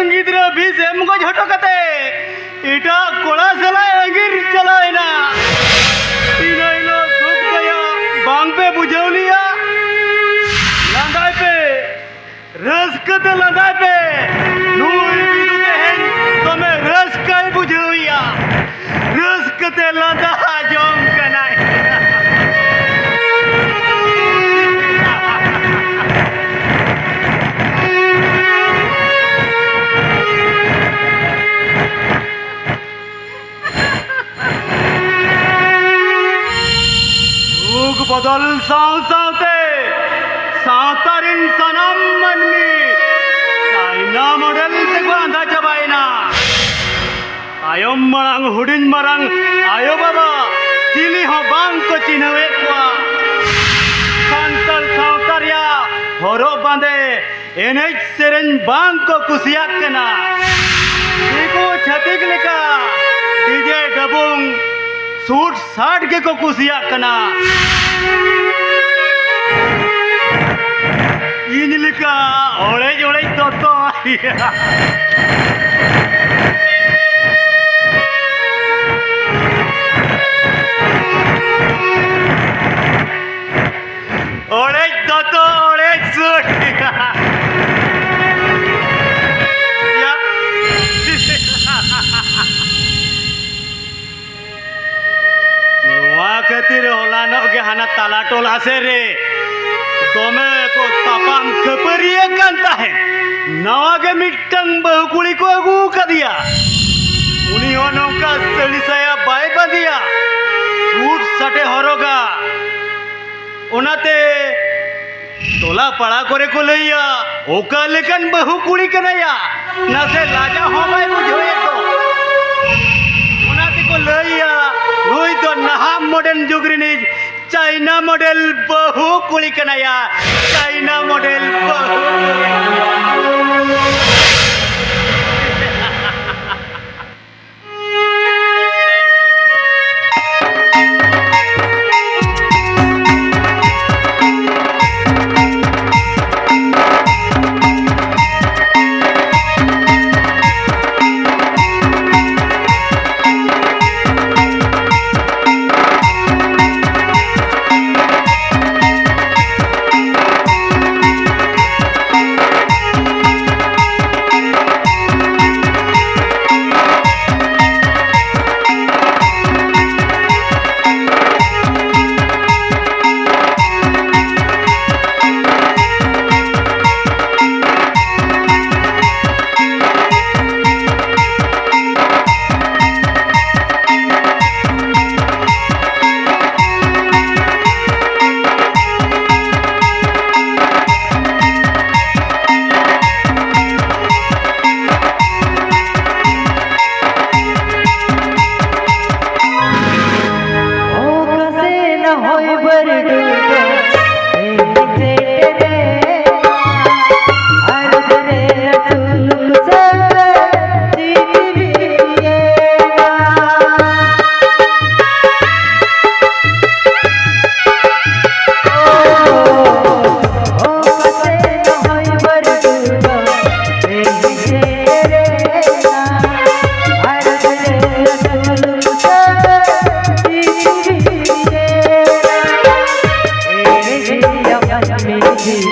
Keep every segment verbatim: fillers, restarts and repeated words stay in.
ᱜᱤᱫᱽᱨᱟᱹ ᱵᱤᱥ ᱮᱢ ᱜᱚᱡ ᱦᱚᱴᱚ ᱠᱟᱛᱮ ᱮᱴᱟᱜ ᱠᱚᱲᱟ ᱥᱟᱞᱟᱜ ᱟᱹᱜᱤᱨ ᱪᱟᱞᱟᱣ ᱮᱱᱟ᱾ ᱤᱱᱟᱹ ᱦᱤᱞᱳᱜ ᱫᱩᱠ ᱫᱟᱭᱟ ᱵᱟᱝ ᱯᱮ ᱵᱩᱡᱷᱟᱹᱣ ᱞᱮᱭᱟ? ᱞᱟᱸᱫᱟᱭ ᱯᱮ, ᱨᱟᱹᱥᱠᱟᱹ ᱛᱮ ᱞᱟᱸᱫᱟᱭ ᱯᱮ᱾ ᱱᱩᱭ ᱵᱤᱫᱩ ᱛᱮᱦᱮᱧ ᱫᱚᱢᱮ ᱨᱟᱹᱥᱠᱟᱹᱭ ᱵᱩᱡᱷᱟᱹᱣᱮᱭᱟ᱾ ᱨᱟᱹᱥᱠᱟᱹ ᱛᱮ ᱞᱟᱸᱫᱟ ᱡᱚᱝ ᱠᱟᱱᱟᱭ᱾ ᱡᱩᱜᱽ ᱵᱚᱫᱚᱞ ᱥᱟᱶ ᱥᱟᱶᱛᱮ ᱥᱟᱶᱛᱟ ᱨᱤᱱ ᱥᱟᱱᱟᱢ ᱢᱟᱹᱱᱢᱤ ᱪᱟᱭᱱᱟ ᱢᱚᱰᱮᱞ ᱛᱮᱠᱚ ᱟᱸᱫᱷᱟ ᱪᱟᱵᱟᱭᱮᱱᱟ᱾ ᱛᱟᱭᱚᱢ ᱢᱟᱲᱟᱝ, ᱦᱩᱰᱤᱧ ᱢᱟᱨᱟᱝ, ᱟᱭᱳ ᱵᱟᱵᱟ ᱪᱤᱞᱤ ᱦᱚᱸ ᱵᱟᱝ ᱠᱚ ᱪᱤᱱᱦᱟᱹᱣᱮᱫ ᱠᱚᱣᱟ᱾ ᱥᱟᱱᱛᱟᱲ ᱥᱟᱶᱛᱟ ᱨᱮᱭᱟᱜ ᱦᱚᱨᱚᱜ ᱵᱟᱸᱫᱮ, ᱮᱱᱮᱡ ᱥᱮᱨᱮᱧ ᱵᱟᱝ ᱠᱚ ᱠᱩᱥᱤᱭᱟᱜ ᱠᱟᱱᱟ᱾ ᱫᱤᱠᱩ ᱪᱷᱟᱹᱛᱤᱠ ᱞᱮᱠᱟ ᱰᱤᱡᱮ ᱰᱟᱵᱩᱝ ᱥᱩᱴ ᱥᱟᱴ ᱜᱮᱠᱚ ᱠᱩᱥᱤᱭᱟᱜ ᱠᱟᱱᱟ᱾ ᱤᱧ ᱞᱮᱠᱟ ᱚᱲᱮᱡ ᱚᱲᱮᱡ ᱫᱚᱛᱚ᱾ ᱚᱲᱮᱡ ᱫᱚᱛᱚ, ᱚᱲᱮᱡ ᱥᱩᱴ᱾ ᱭᱟ᱾ ᱱᱚᱣᱟ ᱠᱷᱟᱹᱛᱤᱨ ᱦᱚᱞᱟᱱᱚᱜ ᱜᱮ ᱦᱟᱱᱟ ᱛᱟᱞᱟ ᱴᱚᱞᱟ ᱥᱮᱫ ᱨᱮ ᱫᱚᱢᱮ ᱠᱚ ᱛᱟᱯᱟᱢ ᱠᱷᱟᱹᱯᱟᱹᱨᱤᱭᱟᱹ ᱠᱟᱱ ᱛᱟᱦᱮᱸᱫ᱾ ᱱᱟᱣᱟ ᱜᱮ ᱢᱤᱫᱴᱟᱝ ᱵᱟᱹᱦᱩ ᱠᱩᱲᱤ ᱠᱚ ᱟᱹᱜᱩ ᱟᱠᱟᱫᱮᱭᱟ᱾ ᱩᱱᱤ ᱦᱚᱸ ᱱᱚᱝᱠᱟ ᱥᱟᱹᱲᱤ ᱥᱟᱭᱟ ᱵᱟᱭ ᱵᱟᱸᱫᱮᱭᱟ, ᱥᱩᱴ ᱥᱟᱴᱮ ᱦᱚᱨᱚᱜᱟ᱾ ᱚᱱᱟᱛᱮ ᱴᱚᱞᱟ ᱯᱟᱲᱟ ᱠᱚᱨᱮ ᱠᱚ ᱞᱟᱹᱭᱟ, "ᱚᱠᱟ ᱞᱮᱠᱟᱱ ᱵᱟᱹᱦᱩ ᱠᱩᱲᱤ ᱠᱟᱱᱟᱭᱟ, ᱱᱟᱥᱮ ᱞᱟᱡᱟ ᱦᱚᱸ ᱵᱟᱭ ᱵᱩᱡᱷᱟᱹᱣᱮᱫ ᱫᱚ?" ᱚᱱᱟ ᱛᱮᱠᱚ ᱞᱟᱹᱭᱟ, "ᱱᱩᱭ ᱫᱚ ᱱᱟᱦᱟᱜ ᱢᱚᱰᱮᱞ ᱡᱩᱜᱽ ᱨᱤᱱᱤᱡ ᱪᱟᱭᱱᱟ ᱢᱚᱰᱮᱞ ᱵᱟᱹᱦᱩ ᱠᱩᱲᱤ ᱠᱟᱱᱟᱭᱟ, ᱪᱟᱭᱱᱟ ᱢᱚᱰᱮᱞ ᱵᱟᱹᱦᱩ ᱠᱩᱲᱤ ᱠᱟᱱᱟᱭᱟ᱾"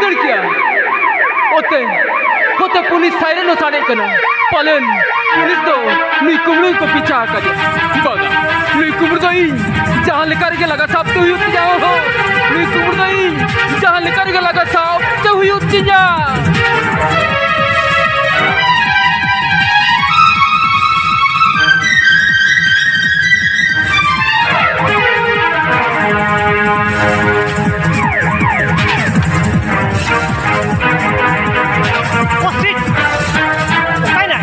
ᱫᱟᱹᱲ ᱠᱮᱜᱼᱟ᱾ ᱚᱛᱮ, ᱚᱛᱮ ᱯᱩᱞᱤᱥ ᱥᱟᱭᱨᱮᱱ ᱦᱚᱸ ᱥᱟᱰᱮᱜ ᱠᱟᱱᱟ᱾ ᱯᱟᱞᱮᱱ ᱯᱩᱞᱤᱥ ᱫᱚ ᱱᱩᱭ ᱠᱩᱢᱵᱽᱲᱩ ᱜᱮᱠᱚ ᱯᱤᱪᱷᱟ ᱟᱠᱟᱫᱮᱭᱟ᱾ ᱵᱟᱝᱟ, ᱱᱩᱭ ᱠᱩᱢᱵᱽᱲᱩ ᱫᱚ ᱤᱧ ᱡᱟᱦᱟᱸ ᱞᱮᱠᱟ ᱨᱮᱜᱮ ᱞᱟᱜᱟ ᱥᱟᱵ ᱛᱮ ᱦᱩᱭᱩᱜ ᱛᱤᱧᱟ᱾ ᱦᱚᱸ, ᱱᱩᱭ ᱠᱩᱢᱵᱽᱲᱩ ᱫᱚ ᱤᱧ ᱡᱟᱦᱟᱸ ᱞᱮᱠᱟ ᱨᱮᱜᱮ ᱞᱟᱜᱟ ᱥᱟᱵ ᱛᱮ ᱦᱩᱭᱩᱜ ᱛᱤᱧᱟ᱾ ᱚᱠᱟᱭᱱᱟᱭ?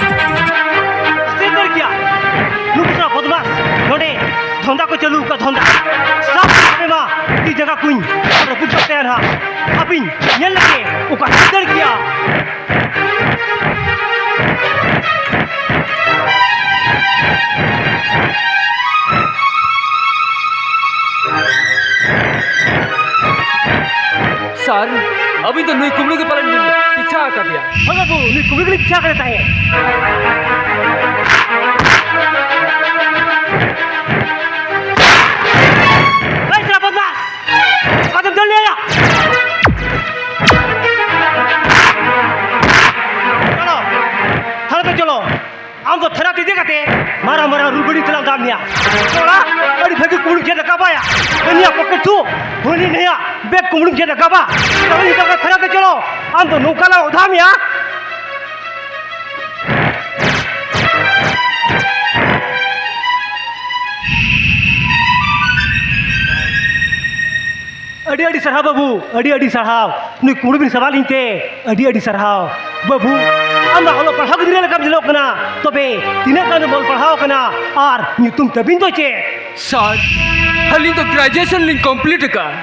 ᱪᱮᱫ ᱫᱟᱹᱲ ᱠᱮᱭᱟ? ᱱᱩᱠᱩ ᱥᱟᱞᱟᱜ ᱵᱚᱫᱢᱟᱥ ᱱᱚᱰᱮ ᱫᱷᱚᱱᱫᱟ ᱠᱚ ᱪᱟᱹᱞᱩ ᱟᱠᱟᱫ, ᱫᱷᱚᱱᱫᱟ᱾ ᱥᱟᱵ ᱠᱚᱯᱮ ᱢᱟ, ᱛᱤ ᱡᱟᱸᱜᱟ ᱠᱚᱧ ᱨᱟᱹᱯᱩᱫ ᱜᱚᱫ ᱠᱟᱭᱟ ᱱᱟᱦᱟᱜ᱾ ᱟᱹᱵᱤᱱ ᱧᱮᱞ ᱞᱮᱜᱮ ᱚᱠᱟ ᱪᱮᱫ ᱫᱟᱹᱲ ᱠᱮᱭᱟ᱾ ᱥᱟᱨ, ᱟᱹᱵᱤᱱ ᱫᱚ ᱱᱩᱭ ᱠᱩᱢᱵᱽᱲᱩ ᱜᱮ ᱯᱟᱞᱮᱱ ᱵᱤᱱ ᱯᱤᱪᱷᱟ ᱟᱠᱟᱫᱮᱭᱟ᱾ ᱦᱳᱭ ᱵᱟᱹᱵᱩ, ᱱᱩᱭ ᱠᱩᱢᱵᱽᱲᱩ ᱜᱮᱞᱤᱧ ᱯᱤᱪᱷᱟ ᱟᱠᱟᱫᱮ ᱛᱟᱦᱮᱸᱫ᱾ ᱮᱭ ᱥᱟᱞᱟ ᱵᱚᱫᱢᱟᱥ! ᱚᱠᱟᱛᱮᱢ ᱫᱟᱹᱲ ᱞᱮᱭᱟ? ᱪᱚᱞᱚ, ᱛᱷᱟᱱᱟ ᱛᱮ ᱪᱚᱞᱚ᱾ ᱟᱢ ᱫᱚ ᱛᱷᱟᱱᱟ ᱛᱮ ᱤᱫᱤ ᱠᱟᱛᱮ ᱢᱟᱨᱟᱝ ᱢᱟᱨᱟᱝ ᱨᱩᱞ ᱵᱟᱹᱰᱤ ᱛᱮᱞᱟᱝ ᱫᱟᱢ ᱢᱮᱭᱟ᱾ ᱠᱚᱲᱟ, ᱟᱹᱰᱤ ᱵᱷᱟᱹᱜᱤ ᱠᱩᱢᱵᱽᱲᱩᱢ ᱪᱮᱫ ᱟᱠᱟᱫ ᱵᱟᱭᱟ᱾ ᱩᱱᱤᱭᱟᱜ ᱯᱚᱠᱮᱴ ᱛᱷᱩ, ᱩᱱᱤ ᱱᱩᱭᱟᱜ ᱵᱮᱜᱽ ᱠᱩᱢᱵᱽᱲᱩᱢ ᱪᱮᱫ ᱟᱠᱟᱫ ᱵᱟ᱾ ᱪᱚᱞᱚ, ᱤᱧ ᱫᱚ ᱛᱷᱟᱱᱟ ᱛᱮ ᱪᱚᱞᱚ᱾ ᱟᱢ ᱫᱚ ᱱᱚᱝᱠᱟ ᱞᱟᱝ ᱚᱫᱷᱟ ᱢᱮᱭᱟ᱾ ᱟᱹᱰᱤ ᱟᱹᱰᱤ ᱥᱟᱨᱦᱟᱣ ᱵᱟᱹᱵᱩ, ᱟᱹᱰᱤ ᱟᱹᱰᱤ ᱥᱟᱨᱦᱟᱣ᱾ ᱱᱩᱭ ᱠᱩᱢᱵᱽᱲᱩ ᱵᱤᱱ ᱥᱟᱵ ᱞᱤᱧ ᱛᱮ ᱟᱹᱰᱤ ᱟᱹᱰᱤ ᱥᱟᱨᱦᱟᱣ᱾ ᱵᱟᱹᱵᱩ, ᱟᱢ ᱢᱟ ᱚᱞᱚᱜ ᱯᱟᱲᱦᱟᱣ ᱜᱤᱫᱽᱨᱟᱹ ᱞᱮᱠᱟᱢ ᱧᱮᱞᱚᱜ ᱠᱟᱱᱟ, ᱛᱚᱵᱮ ᱛᱤᱱᱟᱹᱜ ᱜᱟᱱ ᱮᱢ ᱚᱞ ᱯᱟᱲᱦᱟᱣ ᱠᱟᱱᱟ ᱟᱨ ᱧᱩᱛᱩᱢ ᱛᱟᱹᱵᱤᱱ ᱫᱚ ᱪᱮᱫ? ᱥᱟᱨ, ᱟᱹᱞᱤᱧ ᱫᱚ ᱜᱨᱮᱡᱩᱭᱮᱥᱚᱱ ᱞᱤᱧ ᱠᱚᱢᱯᱞᱤᱴ ᱟᱠᱟᱫᱼᱟ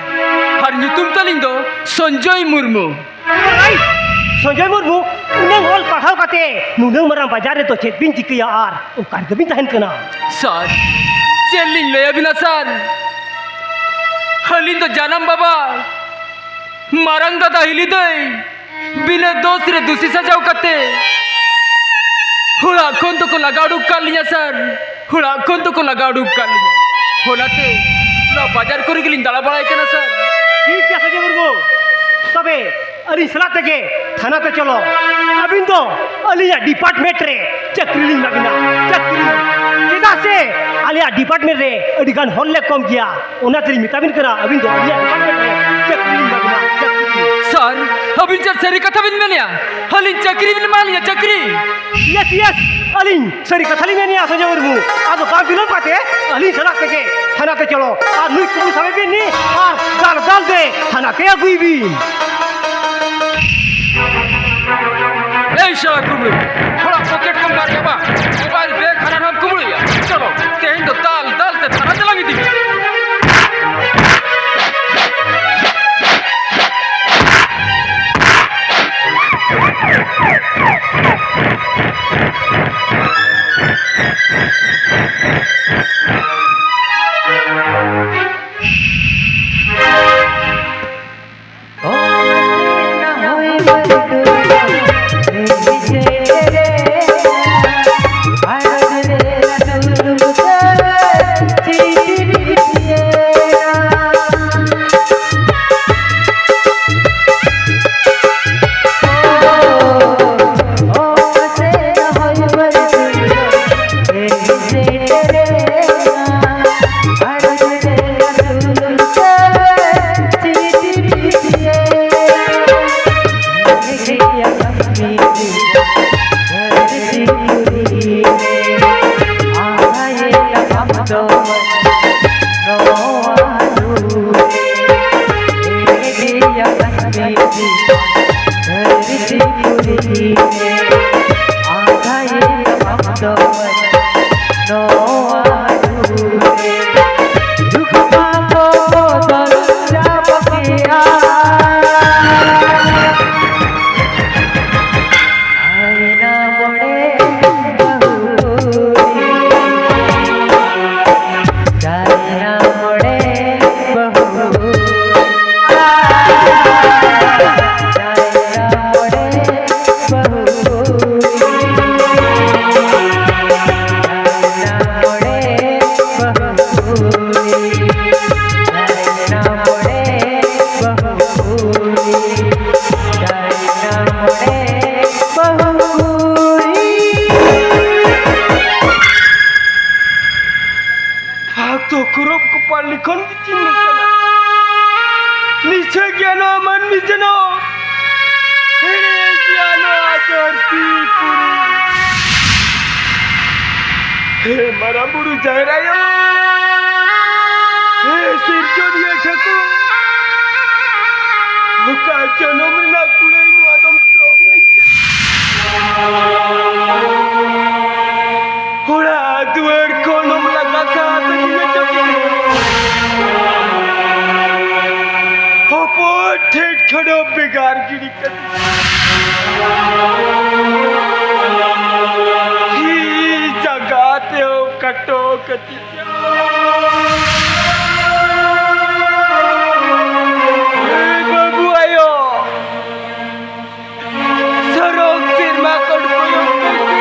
ᱟᱨ ᱧᱩᱛᱩᱢ ᱛᱟᱹᱞᱤᱧ ᱫᱚ ᱥᱚᱧᱡᱚᱭ ᱢᱩᱨᱢᱩ᱾ ᱟᱭ, ᱥᱚᱧᱡᱚᱭ ᱢᱩᱨᱢᱩ, ᱩᱱᱟᱹᱝ ᱚᱞ ᱯᱟᱲᱦᱟᱣ ᱠᱟᱛᱮ ᱱᱩᱱᱟᱹᱝ ᱢᱟᱨᱟᱝ ᱵᱟᱡᱟᱨ ᱨᱮᱫᱚ ᱪᱮᱫ ᱵᱤᱱ ᱪᱤᱠᱟᱹᱭᱟ ᱟᱨ ᱚᱠᱟ ᱨᱮᱫᱚ ᱵᱤᱱ ᱛᱟᱦᱮᱱ ᱠᱟᱱᱟ? ᱥᱟᱨ, ᱪᱮᱫ ᱞᱤᱧ ᱞᱟᱹᱭ ᱟᱵᱤᱱᱟ ᱥᱟᱨ? ᱟᱹᱞᱤᱧ ᱫᱚ ᱡᱟᱱᱟᱢ ᱵᱟᱵᱟ, ᱢᱟᱨᱟᱝ ᱫᱟᱫᱟ ᱦᱤᱞᱤ ᱫᱟᱹᱭ, ᱵᱤᱱᱟᱹ ᱫᱳᱥ ᱨᱮ ᱫᱩᱥᱤ ᱥᱟᱡᱟᱣ ᱠᱟᱛᱮ ᱚᱲᱟᱜ ᱠᱷᱚᱱ ᱫᱚᱠᱚ ᱞᱟᱜᱟ ᱩᱰᱩᱠ ᱠᱟᱫ ᱞᱤᱧᱟ ᱥᱟᱨ᱾ ᱚᱲᱟᱜ ᱠᱷᱚᱱ ᱫᱚᱠᱚ ᱞᱟᱜᱟ ᱩᱰᱩᱠ ᱠᱟᱫ ᱞᱤᱧᱟ᱾ ᱚᱱᱟᱛᱮ ᱱᱚᱣᱟ ᱵᱟᱡᱟᱨ ᱠᱚᱨᱮ ᱜᱮᱞᱤᱧ ᱫᱟᱬᱟ ᱵᱟᱲᱟᱭ ᱠᱟᱱᱟ ᱥᱟᱨ᱾ ᱴᱷᱤᱠ ᱜᱮᱭᱟ ᱥᱚᱧᱡᱚᱭ ᱢᱩᱨᱢᱩ, ᱛᱚᱵᱮ ᱟᱹᱞᱤᱧ ᱥᱟᱞᱟᱜ ᱛᱮᱜᱮ ᱛᱷᱟᱱᱟ ᱛᱮ ᱪᱚᱞᱚ᱾ ᱟᱹᱵᱤᱱ ᱫᱚ ᱟᱹᱞᱤᱧᱟᱜ ᱰᱤᱯᱟᱨᱴᱢᱮᱱᱴ ᱨᱮ ᱪᱟᱹᱠᱨᱤ ᱞᱤᱧ ᱮᱢᱟ ᱵᱤᱱᱟ, ᱪᱟᱹᱠᱨᱤ᱾ ᱪᱮᱫᱟᱜ ᱥᱮ ᱟᱞᱮᱭᱟᱜ ᱰᱤᱯᱟᱨᱴᱢᱮᱱᱴ ᱨᱮ ᱟᱹᱰᱤ ᱜᱟᱱ ᱦᱚᱲ ᱞᱮ ᱠᱚᱢ ᱜᱮᱭᱟ, ᱚᱱᱟ ᱛᱮᱞᱤᱧ ᱢᱮᱛᱟ ᱵᱤᱱ ᱠᱟᱱᱟ, ᱟᱹᱵᱤᱱ ᱫᱚ ᱟᱹᱞᱤᱧᱟᱜ ᱰᱤᱯᱟᱨᱴᱢᱮᱱᱴ ᱨᱮ ᱪᱟᱹᱠᱨᱤ ᱞᱤᱧ ᱮᱢᱟ ᱵᱤᱱᱟ, ᱪᱟᱹᱠᱨᱤ᱾ ᱥᱟᱨ, ᱟᱹᱵᱤᱱ ᱪᱮᱫ ᱥᱟᱹᱨᱤ ᱠᱟᱛᱷᱟ ᱵᱤᱱ ᱢᱮᱱᱮᱜᱼᱟ? ᱟᱹᱞᱤᱧ ᱪᱟᱹᱠᱨᱤ ᱵᱤᱱ ᱮᱢᱟ ᱞᱤᱧᱟ, ᱪᱟᱹᱠᱨᱤ? ᱭᱮᱥ, ᱭᱮᱥ, ᱟᱹᱞᱤᱧ ᱥᱟᱹᱨᱤ ᱠᱟᱛᱷᱟ ᱞᱤᱧ ᱢᱮᱱᱮᱜᱼᱟ, ᱥᱚᱧᱡᱚᱭ ᱢᱩᱨᱢᱩ᱾ ᱟᱫᱚ ᱵᱟᱝ ᱵᱤᱞᱚᱢ ᱠᱟᱛᱮ ᱟᱹᱞᱤᱧ ᱥᱟᱞᱟᱜ ᱛᱮᱜᱮ ᱛᱷᱟᱱᱟ ᱛᱮ ᱪᱚᱞᱚ᱾ ᱟᱨ ᱱᱩᱭ ᱠᱩᱢᱵᱽᱲᱩ ᱥᱟᱵᱮ ᱵᱤᱱ ᱱᱤ ᱟᱨ ᱫᱟᱞ ᱫᱟᱞ ᱛᱮ ᱛᱷᱟᱱᱟ ᱛᱮ ᱟᱹᱜᱩᱭ ᱵᱤᱱ᱾ ᱮᱭ ᱥᱟᱞᱟ ᱠᱩᱢᱵᱽᱲᱩ, ᱦᱚᱲᱟᱜ ᱯᱚᱠᱮᱴ ᱠᱷᱚᱱ ᱵᱟᱨᱭᱟ ᱵᱟᱝ, ᱢᱳᱵᱟᱭᱤᱞ ᱵᱮᱜᱽ ᱦᱟᱱᱟ ᱱᱟᱣᱟᱢ ᱠᱩᱢᱵᱽᱲᱩᱭᱟ᱾ ᱪᱚᱞᱚ, ᱛᱮᱦᱮᱧ ᱫᱚ ᱫᱟᱞ ᱫᱟᱞ ᱛᱮ ᱛᱷᱟᱱᱟ ᱛᱮᱞᱟᱝ ᱤᱫᱤ ᱢᱮᱭᱟ᱾ ᱱᱤᱥᱪᱚᱭ ᱜᱮᱭᱟ ᱱᱚᱣᱟ ᱢᱟᱹᱱᱢᱤ ᱡᱮᱱᱚ ᱦᱮᱲᱮ ᱜᱮᱭᱟ ᱱᱚᱣᱟ ᱫᱷᱟᱹᱨᱛᱤ ᱯᱩᱨᱤ᱾ ᱦᱮ ᱢᱟᱨᱟᱝ ᱵᱩᱨᱩ ᱡᱟᱦᱮᱨ ᱟᱭᱳ, ᱦᱮ ᱥᱤᱨᱡᱚᱱᱤᱭᱟᱹ ᱴᱷᱟᱹᱠᱩᱨ, ᱚᱠᱟ ᱡᱚᱱᱚᱢ ᱨᱮᱱᱟᱜ ᱠᱩᱲᱟᱹᱭ ᱱᱚᱣᱟ ᱫᱚᱢ ᱛᱚᱝ ᱟᱹᱧ ᱠᱟᱱᱟ? ᱚᱲᱟᱜ ᱫᱩᱣᱟᱹᱨ ᱠᱷᱚᱱ ᱦᱚᱸ ᱞᱟᱜᱟ ᱥᱟᱦᱟ ᱛᱮ ᱫᱤᱱᱮ ᱡᱚᱢ᱾ ᱦᱚᱯᱚᱱ ᱴᱷᱮᱱ ᱠᱷᱚᱱ ᱦᱚᱸ ᱵᱷᱮᱜᱟᱨ ᱜᱤᱰᱤ ᱠᱟᱛᱮ᱾ ᱛᱤ ᱡᱟᱸᱜᱟ ᱛᱮᱦᱚᱸ ᱠᱟᱴᱚ ᱠᱟᱛᱮ᱾ ᱮ ᱵᱟᱹᱵᱩ ᱟᱭᱳ, ᱥᱚᱨᱚᱜ ᱥᱮᱨᱢᱟ ᱠᱷᱚᱱ ᱠᱚᱭᱚᱜ ᱠᱟᱛᱮ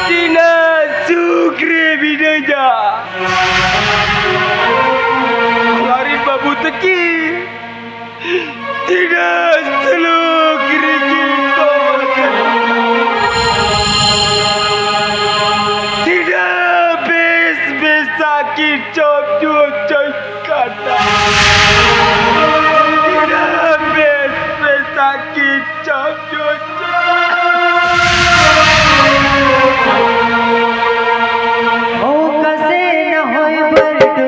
ᱛᱤᱱᱟᱹᱜ ᱥᱩᱠ ᱨᱮ ᱢᱤᱱᱟᱹᱧᱟ᱾ ᱟᱨᱮ ᱵᱟᱹᱵᱩ ᱛᱟᱹᱠᱤᱱ ᱛᱤᱱᱟᱹᱜ ᱥᱩᱞᱩᱠ ᱨᱮᱠᱤᱱ ᱛᱚᱞ ᱠᱟᱹᱧᱟ᱾ ᱛᱤᱱᱟᱹᱜ ᱵᱮᱥ ᱵᱮᱥᱟᱜ ᱠᱤᱱ ᱡᱚᱢ ᱧᱩ ᱦᱚᱪᱚᱧ ᱠᱟᱱᱟ᱾ ᱛᱤᱱᱟᱹᱜ ᱵᱮᱥ ᱵᱮᱥᱟᱜ ᱠᱤᱱ ᱪᱟᱪᱳ, ᱚᱠᱟ ᱥᱮᱱ ᱦᱚᱭ ᱵᱟᱹᱨᱰᱩ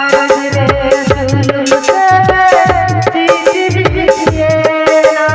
ᱟᱨ ᱨᱮ ᱥᱩᱞᱩᱠ ᱥᱮ ᱥᱤᱥᱤᱨ ᱵᱤᱥᱤᱭᱮᱱᱟ᱾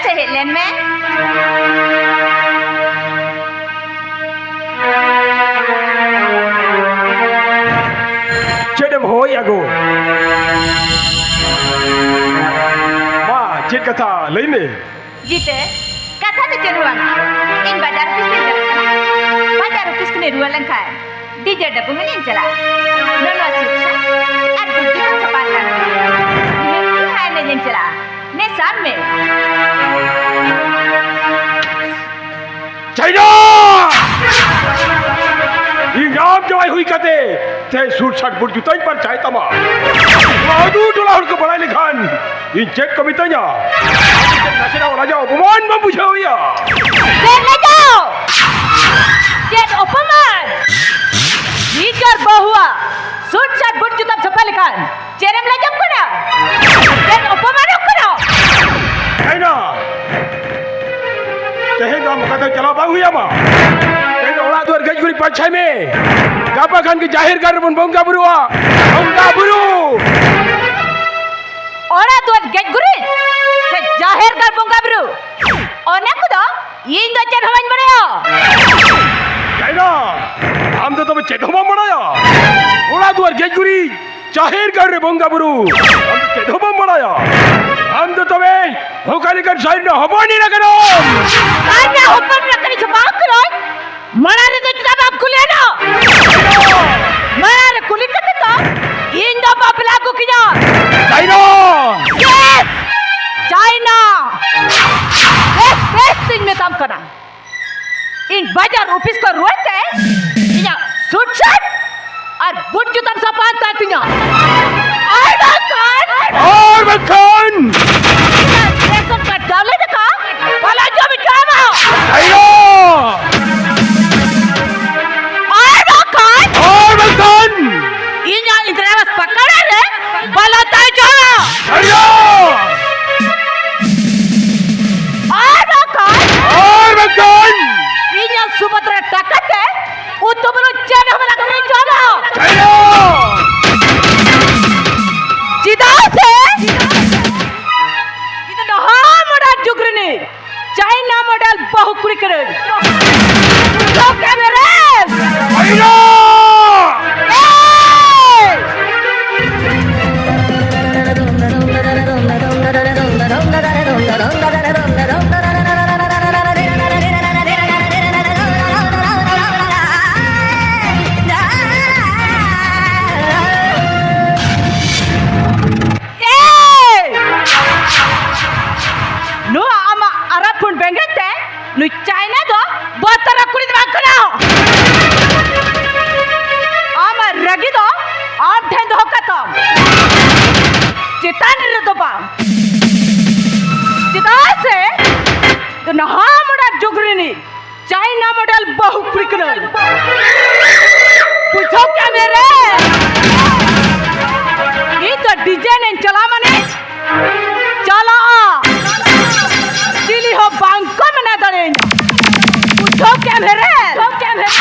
ᱥᱮ ᱦᱮᱡ ᱞᱮᱱ ᱢᱮ᱾ ᱪᱮᱫ ᱮᱢ ᱦᱚᱦᱚᱭᱮᱫᱼᱟ ᱜᱚ? ᱢᱟ, ᱪᱮᱫ ᱠᱟᱛᱷᱟ? ᱞᱟᱹᱭ ᱢᱮ᱾ ᱡᱤᱛᱟᱹ, ᱠᱟᱛᱷᱟ ᱫᱚ ᱪᱮᱫ ᱦᱚᱸ ᱵᱟᱝᱟ᱾ ᱤᱧ ᱵᱟᱡᱟᱨ ᱚᱯᱷᱤᱥ ᱛᱮᱧ ᱪᱟᱞᱟᱜ ᱠᱟᱱᱟ᱾ ᱵᱟᱡᱟᱨ ᱚᱯᱷᱤᱥ ᱠᱷᱚᱱᱤᱧ ᱨᱩᱣᱟᱹᱲ ᱞᱮᱱᱠᱷᱟᱱ ᱰᱤᱡᱮ ᱰᱟᱵᱩᱝ ᱮᱱᱮᱡ ᱤᱧ ᱪᱟᱞᱟᱜᱼᱟ᱾ ᱱᱚᱣᱟ ᱥᱩᱴ ᱥᱟᱴ ᱟᱨ ᱫᱷᱩᱛᱤ ᱠᱚᱧ ᱥᱟᱯᱷᱟ ᱠᱟᱜ ᱠᱟᱱᱟ᱾ ᱱᱤᱦᱟᱹᱛ ᱜᱮ ᱦᱟᱸᱜ ᱮᱱᱮᱡ ᱤᱧ ᱪᱟᱞᱟᱜᱼᱟ᱾ ᱱᱮ ᱥᱟᱵ ᱢᱮ᱾ ᱪᱟᱭᱱᱟ! ᱤᱧ ᱟᱢ ᱡᱟᱶᱟᱭ ᱦᱩᱭ ᱠᱟᱛᱮ ᱛᱮᱦᱮᱧ ᱥᱩᱴ ᱥᱟᱴ ᱵᱩᱴ ᱡᱩᱛᱟᱹᱧ ᱯᱟᱨᱪᱟᱭ ᱛᱟᱢᱟ᱾ ᱱᱚᱣᱟ ᱟᱹᱛᱩ ᱴᱚᱞᱟ ᱦᱚᱲ ᱠᱚ ᱵᱟᱲᱟᱭ ᱞᱮᱠᱷᱟᱱ ᱤᱧ ᱪᱮᱫ ᱠᱚ ᱢᱤᱛᱟᱹᱧᱟ? ᱱᱟᱥᱮᱱᱟᱜ ᱞᱟᱡᱟᱣ ᱚᱯᱚᱢᱟᱱ ᱵᱟᱢ ᱵᱩᱡᱷᱟᱹᱣ ᱮᱭᱟ? ᱪᱮᱫ ᱞᱟᱡᱟᱣ? ᱪᱮᱫ ᱚᱯᱚᱢᱟᱱ? ᱱᱤᱡᱮᱨ ᱵᱟᱹᱦᱩᱣᱟᱜ ᱥᱩᱴ ᱥᱟᱴ ᱵᱩᱴ ᱡᱩᱛᱟᱹᱢ ᱥᱟᱯᱷᱟ ᱞᱮᱠᱷᱟᱱ ᱪᱮᱫ ᱮᱢ ᱞᱟᱡᱟᱜ ᱠᱟᱱᱟ? ᱪᱮᱫ ᱚᱯᱚᱢᱟᱱᱚᱜ ᱠᱟᱱᱟ? ᱪᱟᱭᱱᱟ! ᱛᱮᱦᱮᱧ ᱫᱚ ᱟᱢ ᱚᱠᱟ ᱛᱮᱦᱚᱸ ᱪᱟᱞᱟᱣ ᱵᱟᱝ ᱦᱩᱭ ᱟᱢᱟ᱾ ᱛᱮᱦᱮᱧ ᱫᱚ ᱚᱲᱟᱜ ᱫᱩᱣᱟᱹᱨ ᱜᱮᱡ ᱜᱩᱨᱤᱡ ᱯᱟᱨᱪᱷᱟᱭ ᱢᱮ᱾ ᱜᱟᱯᱟ ᱠᱷᱟᱱ ᱜᱮ ᱡᱟᱦᱮᱨ ᱜᱟᱲ ᱨᱮᱵᱚᱱ ᱵᱚᱸᱜᱟ ᱵᱩᱨᱩᱜᱼᱟ᱾ ᱵᱚᱸᱜᱟ ᱵᱩᱨᱩ! ᱚᱲᱟᱜ ᱫᱩᱣᱟᱹᱨ ᱜᱮᱡ ᱜᱩᱨᱤᱡ ᱥᱮ ᱡᱟᱦᱮᱨ ᱜᱟᱲ ᱵᱚᱸᱜᱟ ᱵᱩᱨᱩ, ᱚᱱᱟ ᱠᱚᱫᱚ ᱤᱧ ᱫᱚ ᱪᱮᱫ ᱦᱚᱸ ᱵᱟᱹᱧ ᱵᱟᱲᱟᱭᱟ᱾ ᱪᱟᱭᱱᱟ, ᱟᱢ ᱫᱚ ᱛᱚᱵᱮ ᱪᱮᱫ ᱦᱚᱸ ᱵᱟᱢ ᱵᱟᱲᱟᱭᱟ? ᱚᱲᱟᱜ ᱫᱩᱣᱟᱹᱨ ᱜᱮᱡ ᱜᱩᱨᱤᱡ, ᱡᱟᱦᱮᱨ ᱜᱟᱲ ᱨᱮ ᱵᱚᱸᱜᱟ ᱵᱩᱨᱩ, ᱟᱢ ᱫᱚ ᱪᱮᱫ ᱦᱚᱸ ᱵᱟᱢ ᱵᱟᱲᱟᱭᱟ? ᱟᱢ ᱫᱚ ᱛᱚᱵᱮ ᱚᱠᱟ ᱞᱮᱠᱟᱱ ᱥᱟᱭᱱᱟ ᱦᱚᱯᱚᱱ ᱮᱨᱟ ᱠᱟᱱᱟᱢ? ᱥᱟᱭᱱᱟ ᱦᱚᱯᱚᱱ ᱮᱨᱟ ᱠᱟᱹᱱᱟᱹᱧ ᱥᱮ ᱵᱟᱝ ᱠᱟᱹᱱᱟᱹᱧ? ᱢᱟᱲᱟᱝ ᱨᱮᱫᱚ ᱪᱮᱫᱟᱜ ᱵᱟᱢ ᱠᱩᱞᱤᱭᱮᱱᱟ? ᱢᱟᱲᱟᱝ ᱨᱮ ᱠᱩᱞᱤ ᱠᱟᱛᱮ ᱫᱚ ᱤᱧ ᱫᱚ ᱵᱟᱯᱞᱟ ᱟᱹᱜᱩ ᱠᱤᱧᱟ᱾ ᱪᱟᱭᱱᱟ! ᱪᱮᱫ? ᱪᱟᱭᱱᱟ! ᱵᱮᱥ, ᱵᱮᱥ ᱛᱤᱧ ᱢᱮᱛᱟᱢ ᱠᱟᱱᱟ᱾ ᱤᱧ ᱵᱟᱡᱟᱨ ᱚᱯᱷᱤᱥ ᱠᱷᱚᱱ ᱨᱩᱣᱟᱹᱲ ᱛᱮ ᱤᱧᱟᱹᱜ ᱥᱩᱴ ᱥᱟᱴ ᱟᱨ ᱵᱩᱴ ᱡᱩᱛᱟᱢ ᱥᱟᱯᱷᱟ ᱦᱟᱛᱟᱲ ᱛᱤᱧᱟ᱾ ᱟᱨ ᱵᱟᱝᱠᱷᱟᱱ ᱟᱨ ᱵᱟᱝᱠᱷᱟᱱ ᱤᱧᱟᱹᱜ ᱨᱮᱥᱚᱱ ᱠᱟᱨᱰ ᱪᱟᱣᱞᱮ ᱫᱟᱠᱟ ᱵᱟᱞᱟ ᱡᱚᱢ ᱦᱚᱪᱚ ᱟᱢᱟ᱾ ᱟᱭᱳ! ᱟᱨ ᱵᱟᱝᱠᱷᱟᱱ ᱟᱨ ᱵᱟᱝᱠᱷᱟᱱ ᱤᱧᱟᱹᱜ ᱤᱱᱫᱨᱟ ᱟᱵᱟᱥ ᱯᱟᱠᱟ ᱚᱲᱟᱜ ᱨᱮ ᱵᱟᱞᱟ ᱛᱟᱦᱮᱸ ᱦᱚᱪᱚ ᱟᱢᱟ᱾ ᱟᱭᱳ! ᱟᱨ ᱵᱟᱝᱠᱷᱟᱱ ᱟᱨ ᱵᱟᱝᱠᱷᱟᱱ ᱤᱧᱟᱹᱜ ᱥᱩᱵᱷᱚᱫᱨᱟ ᱴᱟᱠᱟ ᱛᱮ ᱩᱛᱩ ᱵᱩᱞᱩᱝ ᱪᱮᱫ ᱦᱚᱸ ᱵᱟᱞᱟ ᱠᱤᱨᱤᱧ ᱦᱚᱪᱚ ᱟᱢᱟ᱾ ᱟᱭᱳ! ᱪᱮᱫᱟᱜ ᱥᱮ ᱠᱩᱲᱤ ᱠᱟᱹᱱᱟᱹᱧ᱾ ᱵᱩᱡᱷᱟᱹᱣ ᱠᱮᱫ ᱢᱮᱨᱮᱢ? ᱮᱭ! ᱮᱭ! ᱱᱚᱣᱟ ᱟᱢᱟᱜ ᱟᱨᱟᱜ ᱯᱩᱸᱰ ᱵᱮᱸᱜᱮᱫ ᱛᱮ ᱱᱩᱭ ᱪᱟᱭᱱᱟ ᱫᱚ ᱵᱚᱛᱚᱨ ᱠᱩᱲᱤ ᱫᱚ ᱵᱟᱝ ᱠᱟᱱᱟ᱾ ᱟᱢᱟᱜ ᱨᱟᱹᱜᱤ ᱫᱚ ᱟᱢ ᱴᱷᱮᱱ ᱫᱚᱦᱚ ᱠᱟᱛᱟᱢ, ᱪᱮᱛᱟᱱ ᱨᱮᱫᱚ ᱵᱟᱝ᱾ ᱪᱮᱫᱟᱜ ᱥᱮ ᱱᱟᱦᱟᱜ ᱢᱚᱰᱮᱞ ᱡᱩᱜᱽ ᱨᱤᱱᱤᱡ ᱪᱟᱭᱱᱟ ᱢᱚᱰᱮᱞ ᱵᱟᱹᱦᱩ ᱠᱩᱲᱤ ᱠᱟᱹᱱᱟᱹᱧ᱾ ᱵᱩᱡᱷᱟᱹᱣ ᱠᱮᱫ ᱢᱮ ᱨᱮ, ᱤᱧ ᱫᱚ ᱰᱤᱡᱟᱭᱤᱱ ᱤᱧ ᱪᱟᱞᱟᱣ ᱢᱟᱱᱮ ᱪᱟᱞᱟᱜᱼᱟ᱾ ᱪᱤᱞᱤ ᱦᱚᱸ ᱵᱟᱝ ᱠᱚ ᱢᱮᱱᱟ ᱫᱟᱲᱮᱭᱟᱹᱧᱟ᱾ ᱵᱩᱡᱷᱟᱹᱣ ᱠᱮᱫ ᱢᱮ ᱨᱮ, ᱵᱩᱡᱷᱟᱹᱣ ᱠᱮᱫ ᱢᱮ ᱨᱮ᱾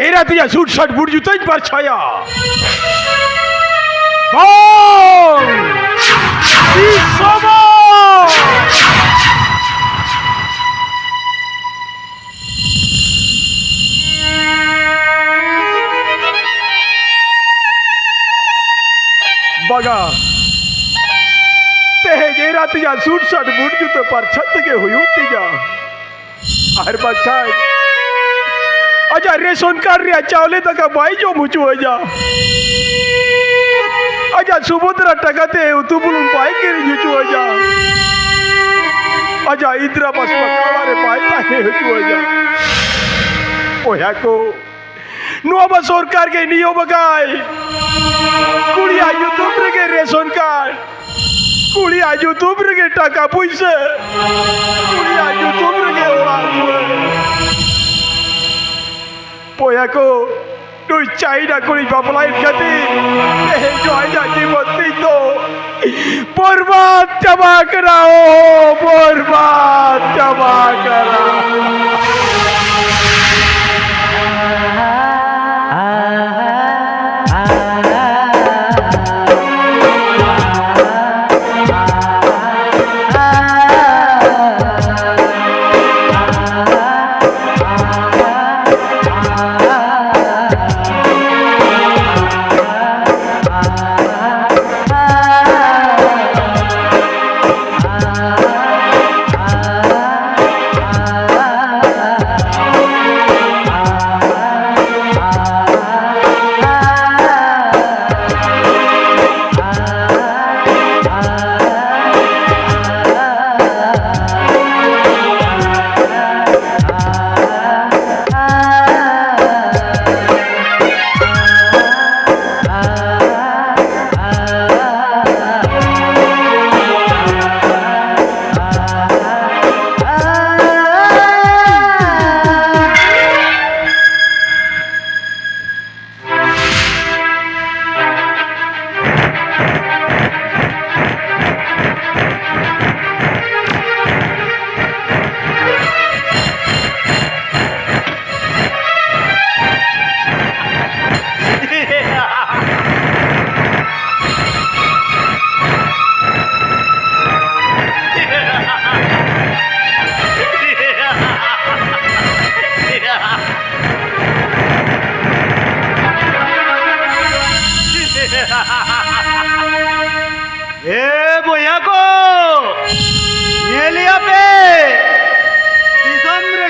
ᱮᱨᱟ ᱛᱮᱭᱟᱜ ᱥᱩᱴ ᱥᱟᱴ ᱵᱩᱴ ᱡᱩᱛᱟᱹᱧ ᱯᱟᱨᱪᱷᱟᱭᱟ᱾ ᱵᱟᱝ! ᱫᱤᱥᱚᱢ! ᱛᱮᱦᱮᱧ ᱮᱨᱟ ᱛᱤᱧᱟ ᱥᱩᱴ ᱥᱟᱴ ᱵᱩᱴ ᱡᱩᱛᱟᱹ ᱯᱟᱨᱪᱷᱟ ᱛᱮᱜᱮ ᱦᱩᱭᱩᱜ ᱛᱤᱧᱟ, ᱟᱨ ᱵᱟᱝᱠᱷᱟᱱ ᱟᱡᱟᱜ ᱨᱮᱥᱚᱱ ᱠᱟᱨᱰ ᱨᱮᱭᱟᱜ ᱪᱟᱣᱞᱮ ᱫᱟᱠᱟ ᱵᱟᱭ ᱡᱚᱢ ᱦᱚᱪᱚ ᱟᱹᱧᱟ, ᱟᱡᱟᱜ ᱥᱩᱵᱷᱚᱫᱨᱟ ᱴᱟᱠᱟ ᱛᱮ ᱩᱛᱩ ᱵᱩᱞᱩᱝ ᱵᱟᱭ ᱠᱤᱨᱤᱧ ᱦᱚᱪᱚ ᱟᱹᱧᱟ, ᱟᱡᱟᱜ ᱤᱱᱫᱨᱟ ᱟᱵᱟᱥ ᱯᱟᱠᱟ ᱚᱲᱟᱜ ᱨᱮ ᱵᱟᱭ ᱛᱟᱦᱮᱸ ᱦᱚᱪᱚ ᱟᱹᱧᱟ᱾ ᱵᱚᱭᱦᱟ ᱠᱚ, ᱱᱚᱣᱟ ᱢᱟ ᱥᱚᱨᱠᱟᱨ ᱜᱮ ᱱᱤᱭᱚᱢ ᱟᱠᱟᱫ᱾ ᱠᱩᱲᱤᱭᱟᱜ ᱧᱩᱛᱩᱢ ᱨᱮᱜᱮ ᱨᱮᱥᱚᱱ ᱠᱟᱨᱰ, ᱠᱩᱲᱤᱭᱟᱜ ᱧᱩᱛᱩᱢ ᱨᱮᱜᱮ ᱴᱟᱠᱟ ᱯᱩᱭᱥᱟᱹ, ᱠᱩᱲᱤᱭᱟᱜ ᱧᱩᱛᱩᱢ ᱨᱮᱜᱮ ᱚᱲᱟᱜ ᱫᱩᱣᱟᱹᱨ᱾ ᱵᱚᱭᱦᱟ ᱠᱚ, ᱱᱩᱭ ᱪᱟᱭᱱᱟ ᱠᱩᱲᱤ ᱵᱟᱯᱞᱟᱭᱮᱱ ᱠᱷᱟᱹᱛᱤᱨ ᱛᱮᱦᱮᱧ ᱫᱚ ᱟᱡᱟᱜ ᱡᱤᱵᱚᱱ ᱛᱤᱧ ᱫᱚ ᱵᱚᱨᱵᱟᱫ ᱪᱟᱵᱟ ᱠᱟᱱᱟ, ᱳ, ᱵᱚᱨᱵᱟᱫ ᱪᱟᱵᱟ ᱠᱟᱱᱟ᱾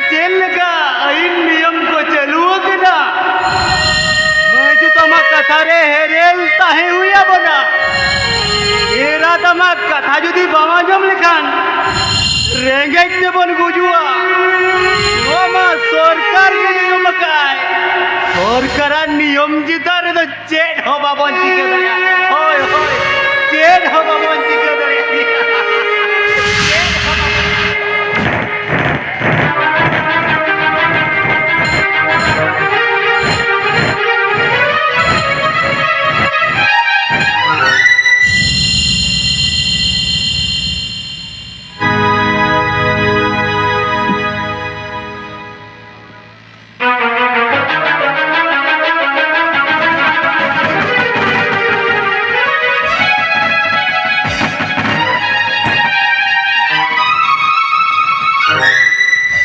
ᱪᱮᱫ ᱞᱮᱠᱟ ᱟᱹᱭᱤᱱ ᱱᱤᱭᱚᱢ ᱠᱚ ᱪᱟᱹᱞᱩ ᱟᱠᱟᱫᱟ? ᱢᱟᱹᱡᱷᱤ ᱛᱟᱢᱟ ᱠᱟᱛᱷᱟ ᱨᱮ ᱦᱮᱨᱮᱞ ᱛᱟᱦᱮᱸ ᱦᱩᱭ ᱟᱵᱚᱱᱟ᱾ ᱮᱨᱟ ᱛᱟᱢᱟ ᱠᱟᱛᱷᱟ ᱡᱩᱫᱤ ᱵᱟᱢ ᱟᱸᱡᱚᱢ ᱞᱮᱠᱷᱟᱱ ᱨᱮᱸᱜᱮᱡ ᱛᱮᱵᱚᱱ ᱜᱩᱡᱩᱜᱼᱟ᱾ ᱱᱚᱣᱟ ᱢᱟ ᱥᱚᱨᱠᱟᱨ ᱜᱮ ᱱᱤᱭᱚᱢ ᱟᱠᱟᱫ᱾ ᱥᱚᱨᱠᱟᱨᱟᱜ ᱱᱤᱭᱚᱢ ᱪᱮᱛᱟᱱ ᱨᱮᱫᱚ ᱪᱮᱫ ᱦᱚᱸ ᱵᱟᱵᱚᱱ ᱪᱤᱠᱟᱹ ᱫᱟᱲᱮᱭᱟᱜᱼᱟ᱾ ᱦᱳᱭ, ᱦᱳᱭ, ᱪᱮᱫ ᱦᱚᱸ ᱵᱟᱵᱚᱱ ᱪᱤᱠᱟᱹ ᱫᱟᱲᱮᱭᱟᱜᱼᱟ᱾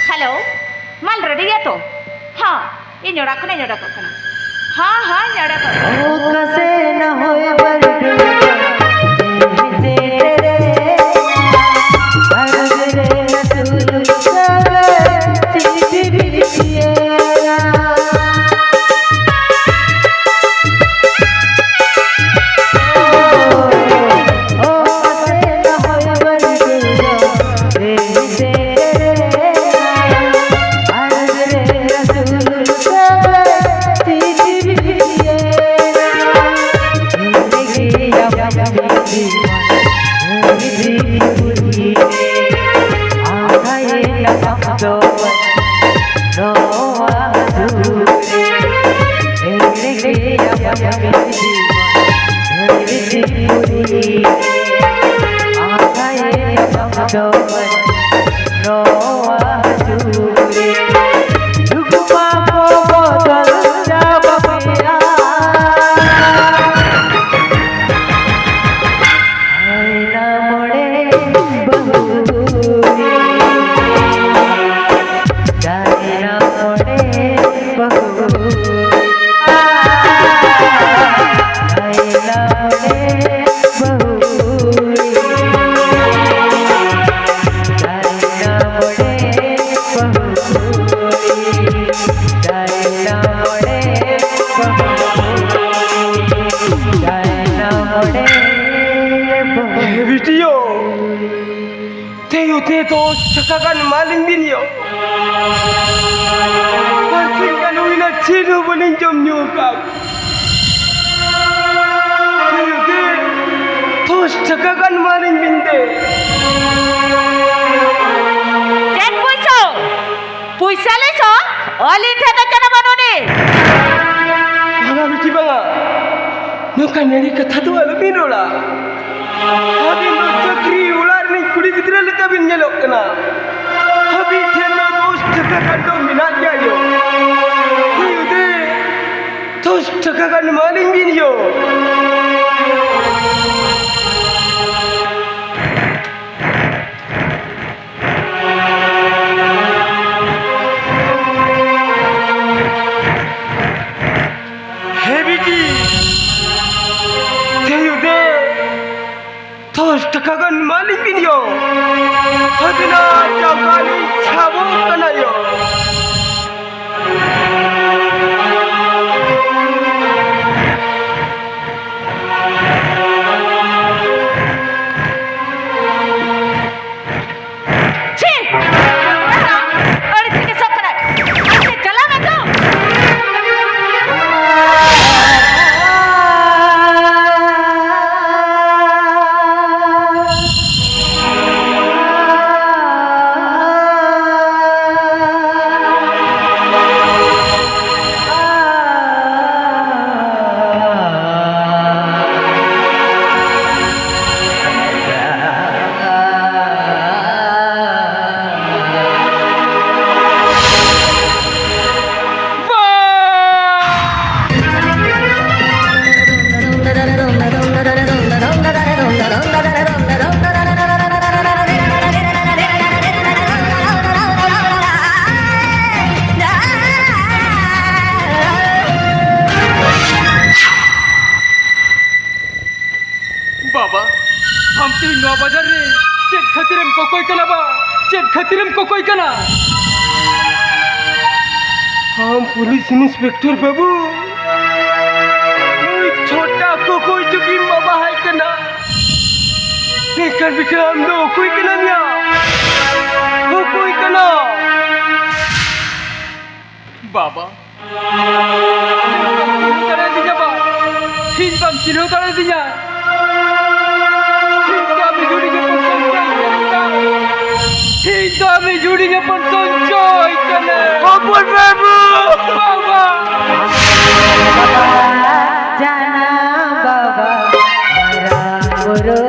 ᱦᱮᱞᱳ, ᱢᱟᱞ ᱨᱮᱰᱤ ᱜᱮᱭᱟ ᱛᱚ? ᱦᱚᱸ, ᱤᱧ ᱚᱲᱟᱜ ᱠᱷᱚᱱᱤᱧ ᱚᱰᱚᱠᱚᱜ ᱠᱟᱱᱟ᱾ ᱦᱚᱸ, ᱦᱚᱸ, ᱤᱧ ᱚᱰᱚᱠᱚᱜ ᱠᱟᱱᱟ᱾ ᱫᱚᱥ ᱴᱟᱠᱟ ᱜᱟᱱ ᱮᱢᱟᱞᱤᱧ ᱵᱤᱱ ᱭᱚ᱾ ᱵᱟᱨᱥᱤᱧ ᱜᱟᱱ ᱦᱩᱭᱱᱟ, ᱪᱮᱫ ᱦᱚᱸ ᱵᱟᱹᱞᱤᱧ ᱡᱚᱢ ᱧᱩ ᱟᱠᱟᱫ᱾ ᱫᱚᱥ ᱴᱟᱠᱟ ᱜᱟᱱ ᱮᱢᱟᱞᱤᱧ ᱵᱤᱱ ᱫᱮ᱾ ᱪᱮᱫ ᱯᱩᱭᱥᱟᱹ? ᱯᱩᱭᱥᱟᱹ ᱞᱤᱧ ᱥᱚ ᱟᱹᱞᱤᱧ ᱴᱷᱮᱱ ᱫᱚ ᱪᱮᱫ ᱦᱚᱸ ᱵᱟᱹᱱᱩᱜ ᱟᱹᱱᱤᱡ᱾ ᱵᱟᱝᱟ ᱵᱤᱴᱤ, ᱵᱟᱝᱟ᱾ ᱱᱚᱝᱠᱟ ᱱᱟᱹᱲᱤ ᱠᱟᱛᱷᱟ ᱫᱚ ᱟᱞᱚᱵᱤᱱ ᱨᱚᱲᱟ᱾ ᱟᱹᱵᱤᱱ ᱫᱚ ᱪᱟᱹᱠᱨᱤ ᱚᱲᱟᱜ ᱨᱤᱱᱤᱡ ᱠᱩᱲᱤ ᱜᱤᱫᱽᱨᱟᱹ ᱞᱮᱠᱟ ᱵᱤᱱ ᱧᱮᱞᱚᱜ ᱠᱟᱱᱟ᱾ ᱟᱹᱵᱤᱱ ᱴᱷᱮᱱ ᱫᱚ ᱫᱚᱥ ᱴᱟᱠᱟ ᱜᱟᱱ ᱫᱚ ᱢᱮᱱᱟᱜ ᱜᱮᱭᱟ ᱭᱳ᱾ ᱦᱮᱸ ᱭᱳ ᱫᱮ, ᱫᱚᱥ ᱴᱟᱠᱟ ᱜᱟᱱ ᱮᱢᱟᱞᱤᱧ ᱵᱤᱱ ᱭᱳ᱾ ᱦᱮᱸ ᱵᱤᱴᱤ, ᱛᱮᱭᱳ ᱫᱮ, ᱫᱚᱥ ᱴᱟᱠᱟ ᱜᱟᱱ ᱮᱢᱟᱞᱤᱧ ᱵᱤᱱ ᱭᱳ᱾ ᱟᱹᱵᱤᱱᱟᱜ ᱪᱟᱣᱠᱟ ᱞᱤᱧ ᱥᱟᱵᱚᱜ ᱠᱟᱱᱟ ᱭᱳ᱾ ᱪᱷᱤ! ᱟᱹᱲᱤᱥ ᱜᱮ ᱥᱚᱜ ᱠᱟᱱᱟᱭ᱾ ᱟᱡ ᱛᱮ ᱪᱟᱞᱟᱣ ᱢᱮ ᱛᱚ᱾ ᱵᱟᱵᱟ, ᱟᱢ ᱛᱮᱦᱮᱧ ᱱᱚᱣᱟ ᱵᱟᱡᱟᱨ ᱨᱮ ᱪᱮᱫ ᱠᱷᱟᱹᱛᱤᱨᱮᱢ ᱠᱚᱠᱚᱭ ᱠᱟᱱᱟ ᱵᱟ? ᱪᱮᱫ ᱠᱷᱟᱹᱛᱤᱨᱮᱢ ᱠᱚᱠᱚᱭ ᱠᱟᱱᱟ? ᱟᱢ ᱯᱩᱞᱤᱥ ᱤᱱᱥᱯᱮᱠᱴᱚᱨ ᱵᱟᱹᱵᱩ, ᱱᱩᱭ ᱪᱷᱳᱴᱟ ᱠᱚᱠᱚᱭ ᱪᱩᱠᱤᱢ ᱵᱟᱵᱟᱦᱟᱭ ᱠᱟᱱᱟ᱾ ᱮᱱᱠᱷᱟᱱ ᱵᱤᱴᱟᱹ ᱟᱢ ᱫᱚ ᱚᱠᱚᱭ ᱠᱟᱱᱟᱢ ᱭᱟ? ᱵᱟᱵᱟ, ᱤᱧ ᱵᱟᱢ ᱪᱤᱱᱦᱟᱹᱣ ᱫᱟᱲᱮᱭᱟᱫᱤᱧᱟ ᱵᱟ? ᱤᱧ ᱵᱟᱢ ᱪᱤᱱᱦᱟᱹᱣ ᱫᱟᱲᱮᱭᱟᱫᱤᱧᱟ? ᱤᱧ ᱫᱚ ᱟᱢᱤᱡ ᱦᱩᱰᱤᱧ ᱦᱚᱯᱚᱱ ᱥᱚᱧᱡᱚᱭ ᱠᱟᱱᱟ᱾ ᱤᱧ ᱫᱚ ᱟᱢᱤᱡ ᱦᱩᱰᱤᱧ ᱦᱚᱯᱚᱱ ᱥᱚᱧᱡᱚᱭ ᱠᱟᱱᱟ᱾ ᱦᱚᱯᱚᱱ ᱵᱟᱹᱵᱩ! ᱵᱟᱵᱟ! ᱡᱟᱱᱟᱢ ᱵᱟᱵᱟ, ᱢᱟᱨᱟᱝ ᱵᱩᱨᱩ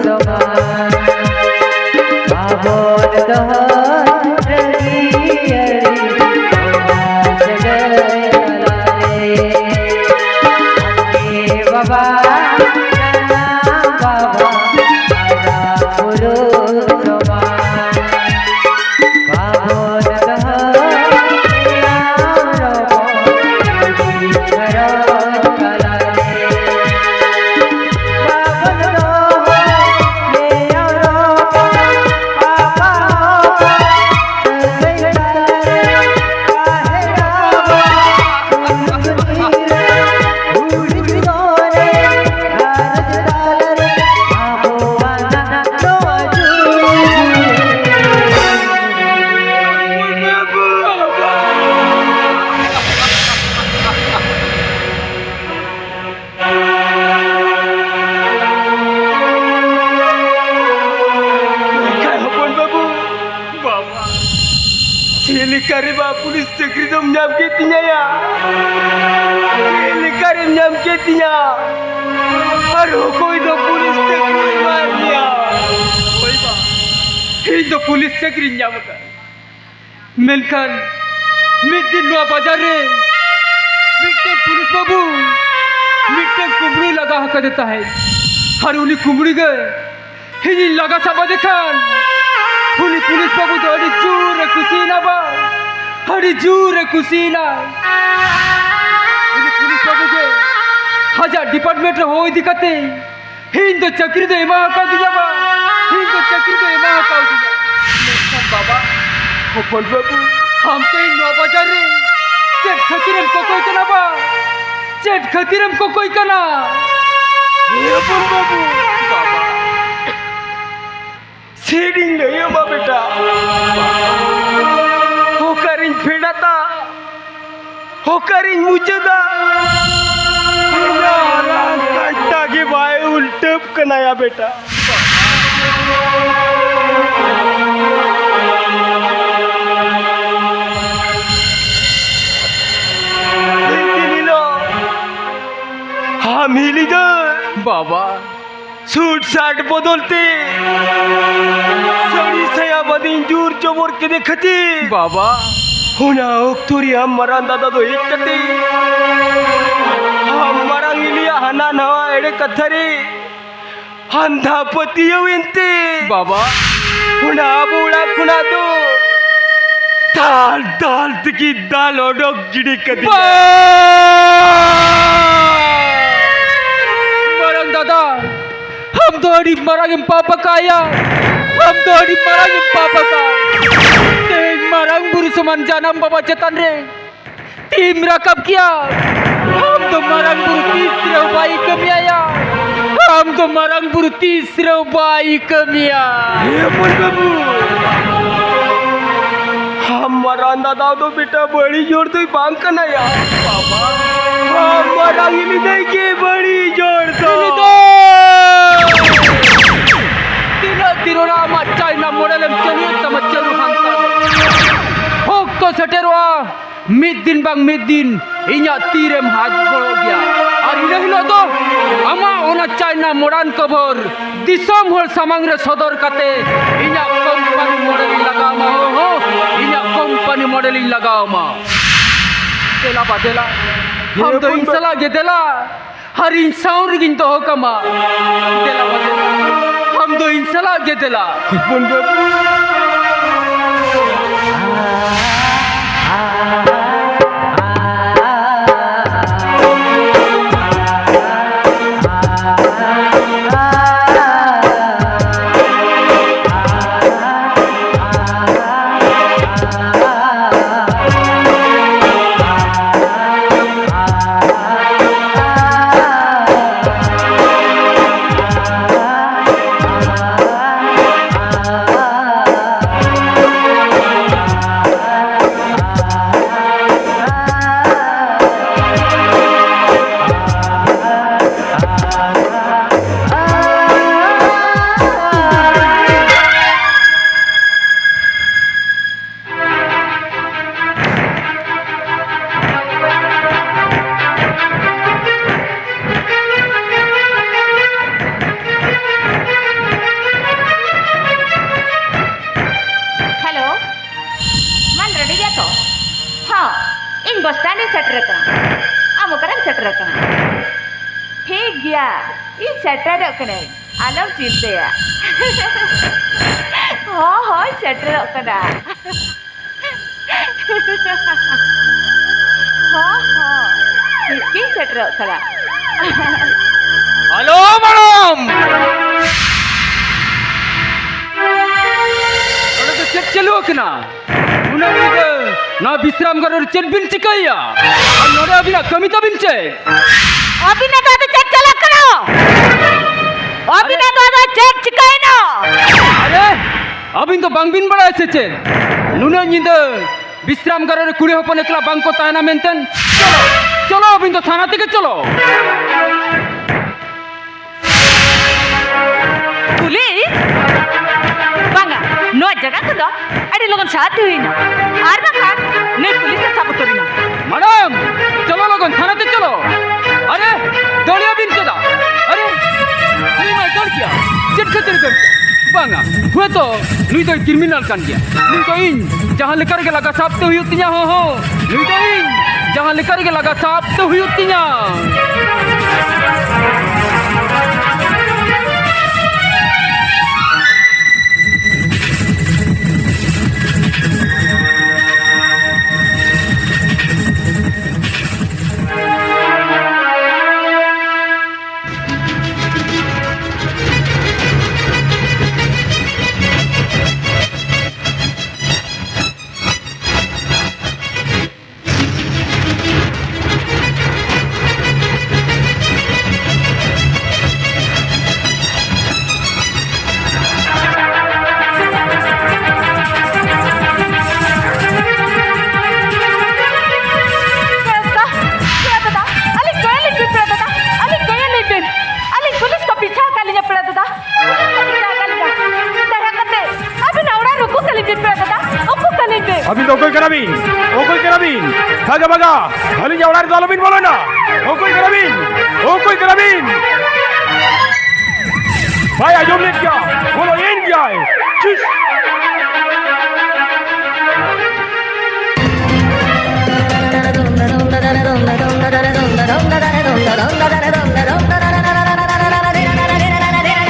ᱥᱚᱢᱟᱱ, ᱵᱟᱵᱚᱱ ᱫᱚᱦᱚ ᱨᱟᱹᱜᱤᱭᱟᱹᱲᱤ, ᱚᱱᱟ ᱥᱟᱹᱜᱟᱹᱭ ᱛᱟᱞᱟᱨᱮ᱾ ᱟᱢᱜᱮ ᱵᱟᱵᱟ, ᱡᱟᱱᱟᱢ ᱵᱟᱵᱟ, ᱢᱟᱨᱟᱝ ᱵᱩᱨᱩ ᱥᱚᱢᱟᱱ᱾ ᱦᱚᱯᱚᱱ ᱵᱟᱹᱵᱩ, ᱵᱟᱵᱟ, ᱪᱮᱫ ᱞᱮᱠᱟ ᱨᱮ ᱵᱟ ᱯᱩᱞᱤᱥ ᱪᱟᱹᱠᱨᱤ ᱫᱚᱢ ᱧᱟᱢ ᱠᱮᱫ ᱛᱤᱧᱟ ᱭᱟ? ᱪᱮᱫ ᱞᱮᱠᱟ ᱨᱮᱢ ᱧᱟᱢ ᱠᱮᱫ ᱛᱤᱧᱟ? ᱟᱨ ᱚᱠᱚᱭ ᱫᱚ ᱯᱩᱞᱤᱥ ᱪᱟᱹᱠᱨᱤ ᱮᱢᱟᱭ ᱢᱮᱭᱟ? ᱦᱳᱭ ᱵᱟ, ᱤᱧ ᱫᱚ ᱯᱩᱞᱤᱥ ᱪᱟᱹᱠᱨᱤᱧ ᱧᱟᱢ ᱟᱠᱟᱫ᱾ ᱢᱮᱱᱠᱷᱟᱱ ᱢᱤᱫ ᱫᱤᱱ ᱱᱚᱣᱟ ᱵᱟᱡᱟᱨ ᱨᱮ ᱢᱤᱫᱴᱮᱱ ᱯᱩᱞᱤᱥ ᱵᱟᱹᱵᱩ ᱢᱤᱫᱴᱮᱱ ᱠᱩᱢᱵᱽᱲᱩᱭ ᱞᱟᱜᱟ ᱟᱠᱟᱫᱮ ᱛᱟᱦᱮᱸᱫ᱾ ᱟᱨ ᱩᱱᱤ ᱠᱩᱢᱵᱽᱲᱩ ᱜᱮ ᱤᱧᱤᱧ ᱞᱟᱜᱟ ᱥᱟᱵ ᱟᱫᱮ ᱠᱷᱟᱱ, ᱩᱱᱤ ᱯᱩᱞᱤᱥ ᱵᱟᱹᱵᱩ ᱫᱚ ᱟᱹᱰᱤ ᱡᱳᱨ ᱮ ᱠᱩᱥᱤᱭᱮᱱᱟ ᱵᱟ, ᱟᱹᱰᱤ ᱡᱳᱨ ᱮ ᱠᱩᱥᱤᱭᱮᱱᱟ᱾ ᱩᱱᱤ ᱯᱩᱞᱤᱥ ᱵᱟᱹᱵᱩ ᱜᱮ ᱟᱡᱟᱜ ᱰᱤᱯᱟᱨᱴᱢᱮᱱᱴ ᱨᱮ ᱦᱚᱦᱚ ᱤᱫᱤ ᱠᱟᱛᱮ ᱤᱧ ᱫᱚ ᱪᱟᱹᱠᱨᱤ ᱫᱚ ᱮᱢᱟ ᱟᱠᱟᱣᱫᱤᱧᱟ ᱵᱟ, ᱤᱧ ᱫᱚ ᱪᱟᱹᱠᱨᱤ ᱫᱚ ᱮᱢᱟ ᱟᱠᱟᱣᱫᱤᱧᱟ᱾ ᱢᱮᱱᱠᱷᱟᱱ ᱵᱟᱵᱟ, ᱦᱚᱯᱚᱱ ᱵᱟᱹᱵᱩ, ᱟᱢ ᱛᱮᱦᱮᱧ ᱱᱚᱣᱟ ᱵᱟᱡᱟᱨ ᱨᱮ ᱪᱮᱫ ᱠᱷᱟᱹᱛᱤᱨᱮᱢ ᱠᱚᱠᱚᱭ ᱠᱟᱱᱟ ᱵᱟ? ᱪᱮᱫ ᱠᱷᱟᱹᱛᱤᱨᱮᱢ ᱠᱚᱠᱚᱭ ᱠᱟᱱᱟ? ᱦᱮ ᱦᱚᱯᱚᱱ ᱵᱟᱹᱵᱩ, ᱵᱟᱵᱟ, ᱪᱮᱫ ᱤᱧ ᱞᱟᱹᱭ ᱟᱢᱟ ᱵᱮᱴᱟ? ᱚᱠᱟᱨᱤᱧ ᱯᱷᱮᱰᱟᱛᱟ? ᱚᱠᱟᱨᱤᱧ ᱢᱩᱪᱟᱹᱫᱟ? ᱤᱧᱟᱹᱜ ᱟᱞᱟᱝ ᱠᱟᱱᱴᱟ ᱜᱮ ᱵᱟᱭ ᱩᱞᱴᱟᱹᱣ ᱠᱟᱱᱟᱭᱟ ᱵᱮᱴᱟ᱾ ᱫᱤᱱ ᱫᱤᱱ ᱦᱤᱞᱳᱜ ᱟᱢ ᱦᱤᱞᱤ ᱫᱚ ᱵᱟᱵᱟ, ᱥᱩᱴ ᱥᱟᱴ ᱵᱚᱫᱚᱞ ᱛᱮ ᱥᱟᱹᱲᱤ ᱥᱟᱭᱟ ᱵᱟᱸᱫᱮᱧ ᱡᱳᱨ ᱡᱚᱵᱚᱨ ᱠᱮᱫᱮ ᱠᱷᱟᱹᱛᱤᱨ ᱵᱟᱵᱟ, ᱚᱱᱟ ᱚᱠᱛᱚ ᱨᱮ ᱟᱢ ᱢᱟᱨᱟᱝ ᱫᱟᱫᱟ ᱫᱚ ᱦᱮᱡ ᱠᱟᱛᱮ ᱟᱢ ᱢᱟᱨᱟᱝ ᱦᱤᱞᱤᱭᱟᱜ ᱦᱟᱱᱟ ᱱᱟᱣᱟ ᱮᱲᱮ ᱠᱟᱛᱷᱟ ᱨᱮ ᱟᱸᱫᱷᱟ ᱯᱟᱹᱛᱭᱟᱹᱣ ᱮᱱᱛᱮ ᱵᱟᱵᱟ, ᱚᱱᱟ ᱟᱵᱚ ᱚᱲᱟᱜ ᱠᱷᱚᱱᱟᱜ ᱫᱚ ᱫᱟᱞ ᱫᱟᱞ ᱛᱮᱜᱮ ᱫᱟᱞ ᱚᱰᱚᱠ ᱜᱤᱰᱤ ᱠᱟᱫᱮᱭᱟ᱾ ᱵᱟ! ᱢᱟᱨᱟᱝ ᱫᱟᱫᱟ, ᱟᱢ ᱫᱚ ᱟᱹᱰᱤ ᱢᱟᱨᱟᱝ ᱮᱢ ᱯᱟᱯ ᱟᱠᱟᱫᱼᱟ᱾ ᱟᱢ ᱫᱚ ᱟᱹᱰᱤ ᱢᱟᱨᱟᱝ ᱮᱢ ᱯᱟᱯ ᱟᱠᱟᱫᱼᱟ᱾ ᱛᱮᱦᱮᱧ ᱢᱟᱨᱟᱝ ᱵᱩᱨᱩ ᱥᱚᱢᱟᱱ ᱡᱟᱱᱟᱢ ᱵᱟᱵᱟ ᱪᱮᱛᱟᱱ ᱨᱮ ᱛᱤᱢ ᱨᱟᱠᱟᱵ ᱠᱮᱭᱟ᱾ ᱟᱢ ᱫᱚ ᱢᱟᱨᱟᱝ ᱵᱩᱨᱩ ᱛᱤᱥ ᱨᱮᱦᱚᱸ ᱵᱟᱭ ᱠᱟᱹᱢᱤᱭᱟ᱾ ᱟᱢ ᱫᱚ ᱢᱟᱨᱟᱝ ᱵᱩᱨᱩ ᱛᱤᱥ ᱨᱮᱦᱚᱸ ᱵᱟᱭ ᱠᱟᱹᱢᱤᱭᱟ᱾ ᱦᱮ ᱦᱚᱯᱚᱱ ᱵᱟᱹᱵᱩ, ᱟᱢ ᱢᱟᱨᱟᱝ ᱫᱟᱫᱟ ᱫᱚ ᱵᱮᱴᱟ ᱵᱟᱹᱲᱤᱡ ᱦᱚᱲ ᱫᱚᱭ ᱵᱟᱝ ᱠᱟᱱᱟᱭᱟ᱾ ᱟᱢ ᱢᱟᱨᱟᱝ ᱦᱤᱞᱤ ᱫᱟᱹᱭ ᱜᱮ ᱵᱟᱹᱲᱤᱡ ᱦᱚᱲ ᱫᱚ᱾ ᱩᱱᱤ ᱫᱚ ᱛᱤᱱᱟᱹᱜ ᱫᱤᱱ ᱚᱱᱟ ᱟᱢᱟᱜ ᱪᱟᱭᱱᱟ ᱢᱚᱰᱮᱞ ᱮᱢ ᱪᱟᱹᱞᱩᱭᱮᱫ ᱛᱟᱢᱟ ᱪᱟᱹᱞᱩ ᱦᱟᱱᱛᱟᱲ᱾ ᱚᱠᱛᱚ ᱥᱮᱴᱮᱨᱚᱜᱼᱟ, ᱢᱤᱫ ᱫᱤᱱ ᱵᱟᱝ ᱢᱤᱫ ᱫᱤᱱ ᱤᱧᱟᱜ ᱛᱤᱨᱮᱢ ᱦᱟᱡ ᱜᱚᱲᱚᱜ ᱜᱮᱭᱟ᱾ ᱟᱨ ᱤᱱᱟᱹ ᱦᱤᱞᱳᱜ ᱫᱚ ᱟᱢᱟᱜ ᱚᱱᱟ ᱪᱟᱭᱱᱟ ᱢᱚᱰᱟᱨᱱ ᱠᱚᱵᱷᱚᱨ ᱫᱤᱥᱚᱢ ᱦᱚᱲ ᱥᱟᱢᱟᱝ ᱨᱮ ᱥᱚᱫᱚᱨ ᱠᱟᱛᱮ ᱤᱧᱟᱜ ᱠᱳᱢᱯᱟᱱᱤ ᱢᱚᱰᱮᱞ ᱤᱧ ᱞᱟᱜᱟᱣ ᱟᱢᱟ᱾ ᱦᱳ, ᱦᱳ, ᱤᱧᱟᱜ ᱠᱳᱢᱯᱟᱱᱤ ᱢᱚᱰᱮᱞ ᱤᱧ ᱞᱟᱜᱟᱣ ᱟᱢᱟ᱾ ᱫᱮᱞᱟ ᱵᱟ ᱫᱮᱞᱟ, ᱟᱢ ᱫᱚ ᱤᱧ ᱥᱟᱞᱟᱜ ᱜᱮ ᱫᱮᱞᱟ᱾ ᱟᱨ ᱤᱧ ᱥᱟᱶ ᱨᱮᱜᱤᱧ ᱫᱚᱦᱚ ᱠᱟᱢᱟ᱾ ᱫᱮᱞᱟ ᱵᱟ ᱫᱮᱞᱟ, ᱟᱢ ᱫᱚ ᱤᱧ ᱥᱟᱞᱟᱜ ᱜᱮ ᱫᱮᱞᱟ᱾ ᱦᱚᱯᱚᱱ ᱵᱟᱹᱵᱩ᱾ ᱦᱚᱸ, ᱤᱧ ᱵᱚᱥ ᱥᱴᱮᱱᱰ ᱤᱧ ᱥᱮᱴᱮᱨ ᱟᱠᱟᱱᱟ᱾ ᱟᱢ ᱚᱠᱟᱨᱮᱢ ᱥᱮᱴᱮᱨ ᱟᱠᱟᱱᱟ? ᱴᱷᱤᱠ ᱜᱮᱭᱟ, ᱤᱧ ᱥᱮᱴᱮᱨᱚᱜ ᱠᱟᱹᱱᱟᱹᱧ, ᱟᱞᱚᱢ ᱪᱤᱱᱛᱟᱹᱭᱟ᱾ ᱦᱚᱸ, ᱦᱚᱸ, ᱥᱮᱴᱮᱨᱚᱜ ᱠᱟᱱᱟ᱾ ᱦᱚᱸ, ᱦᱚᱸ, ᱴᱷᱤᱠ ᱜᱤᱧ ᱥᱮᱴᱮᱨᱚᱜ ᱠᱟᱱᱟ᱾ Hello, madam! ᱱᱚᱰᱮ ᱫᱚ ᱪᱮᱫ ᱪᱟᱹᱞᱩ ᱟᱠᱟᱱᱟ? ᱩᱱᱟᱹᱜ ᱧᱤᱫᱟᱹ ᱱᱚᱣᱟ ᱵᱤᱥᱨᱟᱢ ᱜᱟᱲ ᱨᱮ ᱪᱮᱫ ᱵᱤᱱ ᱪᱤᱠᱟᱹᱭᱮᱭᱟ? ᱟᱨ ᱱᱚᱰᱮ ᱟᱹᱵᱤᱱᱟᱜ ᱠᱟᱹᱢᱤ ᱛᱟᱵᱤᱱ ᱪᱮᱫ? ᱟᱹᱵᱤᱱᱟᱜ ᱫᱚ ᱟᱫᱚ ᱪᱮᱫ ᱪᱟᱞᱟᱜ ᱠᱟᱱᱟ? ᱟᱹᱵᱤᱱᱟᱜ ᱫᱚ ᱟᱫᱚ ᱪᱮᱫ ᱪᱤᱠᱟᱹᱭᱮᱱᱟ? ᱟᱨᱮ, ᱟᱹᱵᱤᱱ ᱫᱚ ᱵᱟᱝᱵᱤᱱ ᱵᱟᱲᱟᱭᱟ ᱥᱮ ᱪᱮᱫ? ᱱᱩᱱᱟᱹᱜ ᱧᱤᱫᱟᱹ ᱵᱤᱥᱨᱟᱢ ᱜᱟᱲ ᱨᱮ ᱠᱩᱲᱤ ᱦᱚᱯᱚᱱ ᱮᱠᱞᱟ ᱵᱟᱝ ᱠᱚ ᱛᱟᱦᱮᱱᱟ ᱢᱮᱱᱛᱮ? ᱪᱚᱞᱚ, ᱪᱚᱞᱚ, ᱟᱹᱵᱤᱱ ᱫᱚ ᱛᱷᱟᱱᱟ ᱛᱮᱜᱮ ᱪᱚᱞᱚ᱾ ᱯᱩᱞᱤᱥ? ᱵᱟᱝᱟ, ᱱᱚᱣᱟ ᱡᱟᱭᱜᱟ ᱠᱷᱚᱱ ᱫᱚ ᱟᱹᱰᱤ ᱞᱚᱜᱚᱱ ᱥᱟᱦᱟᱛᱮ ᱦᱩᱭᱱᱟ, ᱟᱨ ᱵᱟᱝᱠᱷᱟᱱ ᱱᱩᱭ ᱯᱩᱞᱤᱥ ᱮ ᱥᱟᱵ ᱩᱛᱟᱹᱨᱤᱧᱟ᱾ ᱢᱮᱰᱟᱢ, ᱪᱚᱞᱚ ᱞᱚᱜᱚᱱ ᱛᱷᱟᱱᱟ ᱛᱮ ᱪᱚᱞᱚ᱾ ᱟᱨᱮ, ᱫᱟᱹᱲ ᱟᱹᱵᱤᱱ ᱪᱮᱫᱟᱜ? ᱟᱨᱮ, ᱱᱩᱭ ᱢᱟᱭ ᱫᱟᱹᱲ ᱠᱮᱭᱟ᱾ ᱪᱮᱫ ᱠᱷᱟᱹᱛᱤᱨ ᱫᱟᱹᱲ ᱠᱮᱭᱟ? ᱵᱟᱝᱟ, ᱦᱳᱭᱛᱚ ᱱᱩᱭ ᱫᱚᱭ ᱠᱨᱤᱢᱤᱱᱟᱞ ᱠᱟᱱ ᱜᱮᱭᱟ᱾ ᱱᱩᱭ ᱫᱚ ᱤᱧ ᱡᱟᱦᱟᱸ ᱞᱮᱠᱟ ᱨᱮᱜᱮ ᱞᱟᱜᱟ ᱥᱟᱵ ᱛᱮ ᱦᱩᱭᱩᱜ ᱛᱤᱧᱟ᱾ ᱦᱚᱸ, ᱦᱚᱸ, ᱱᱩᱭ ᱫᱚ ᱤᱧ ᱡᱟᱦᱟᱸ ᱞᱮᱠᱟ ᱨᱮᱜᱮ ᱞᱟᱜᱟ ᱥᱟᱵ ᱛᱮ ᱦᱩᱭᱩᱜ ᱛᱤᱧᱟ᱾ ᱯᱮᱲᱟ ᱫᱟᱫᱟ, ᱯᱮᱲᱟ ᱫᱟᱫᱟ, ᱟᱹᱞᱤᱧ ᱠᱚᱭᱚᱜ ᱞᱤᱧ ᱵᱤᱱ ᱯᱮᱲᱟ ᱫᱟᱫᱟ, ᱟᱹᱞᱤᱧ ᱠᱚᱭᱚᱜ ᱞᱤᱧ ᱵᱤᱱ, ᱟᱹᱞᱤᱧ ᱯᱩᱞᱤᱥ ᱠᱚ ᱯᱤᱪᱷᱟ ᱟᱠᱟᱫ ᱞᱤᱧᱟ ᱯᱮᱲᱟ ᱫᱟᱫᱟ᱾ ᱫᱟᱭᱟ ᱠᱟᱛᱮ ᱟᱹᱵᱤᱱᱟᱜ ᱚᱲᱟᱜ ᱨᱮ ᱩᱠᱩ ᱠᱟᱹᱞᱤᱧ ᱵᱤᱱ ᱯᱮᱲᱟ ᱫᱟᱫᱟ, ᱩᱠᱩ ᱠᱟᱹᱞᱤᱧ ᱵᱤᱱ᱾ ᱟᱹᱵᱤᱱ ᱫᱚ ᱚᱠᱚᱭ ᱠᱟᱱᱟ ᱵᱤᱱ? ᱚᱠᱚᱭ ᱠᱟᱱᱟ ᱵᱤᱱ? ᱵᱷᱟᱜᱟ, ᱵᱷᱟᱜᱟ, ᱟᱹᱞᱤᱧᱟᱜ ᱚᱲᱟᱜ ᱨᱮᱫᱚ ᱟᱞᱚᱵᱤᱱ ᱵᱚᱞᱚᱱᱟ᱾ ᱚᱠᱚᱭ ᱠᱟᱱᱟ ᱵᱤᱱ? ᱚᱠᱚᱭ ᱠᱟᱱᱟ ᱵᱤᱱ? ᱵᱟᱭ ᱟᱸᱡᱚᱢ ᱞᱮᱫ ᱜᱮᱭᱟ, ᱵᱚᱞᱚᱭᱮᱱ ᱜᱮᱭᱟᱭ᱾ ᱪᱤᱥ!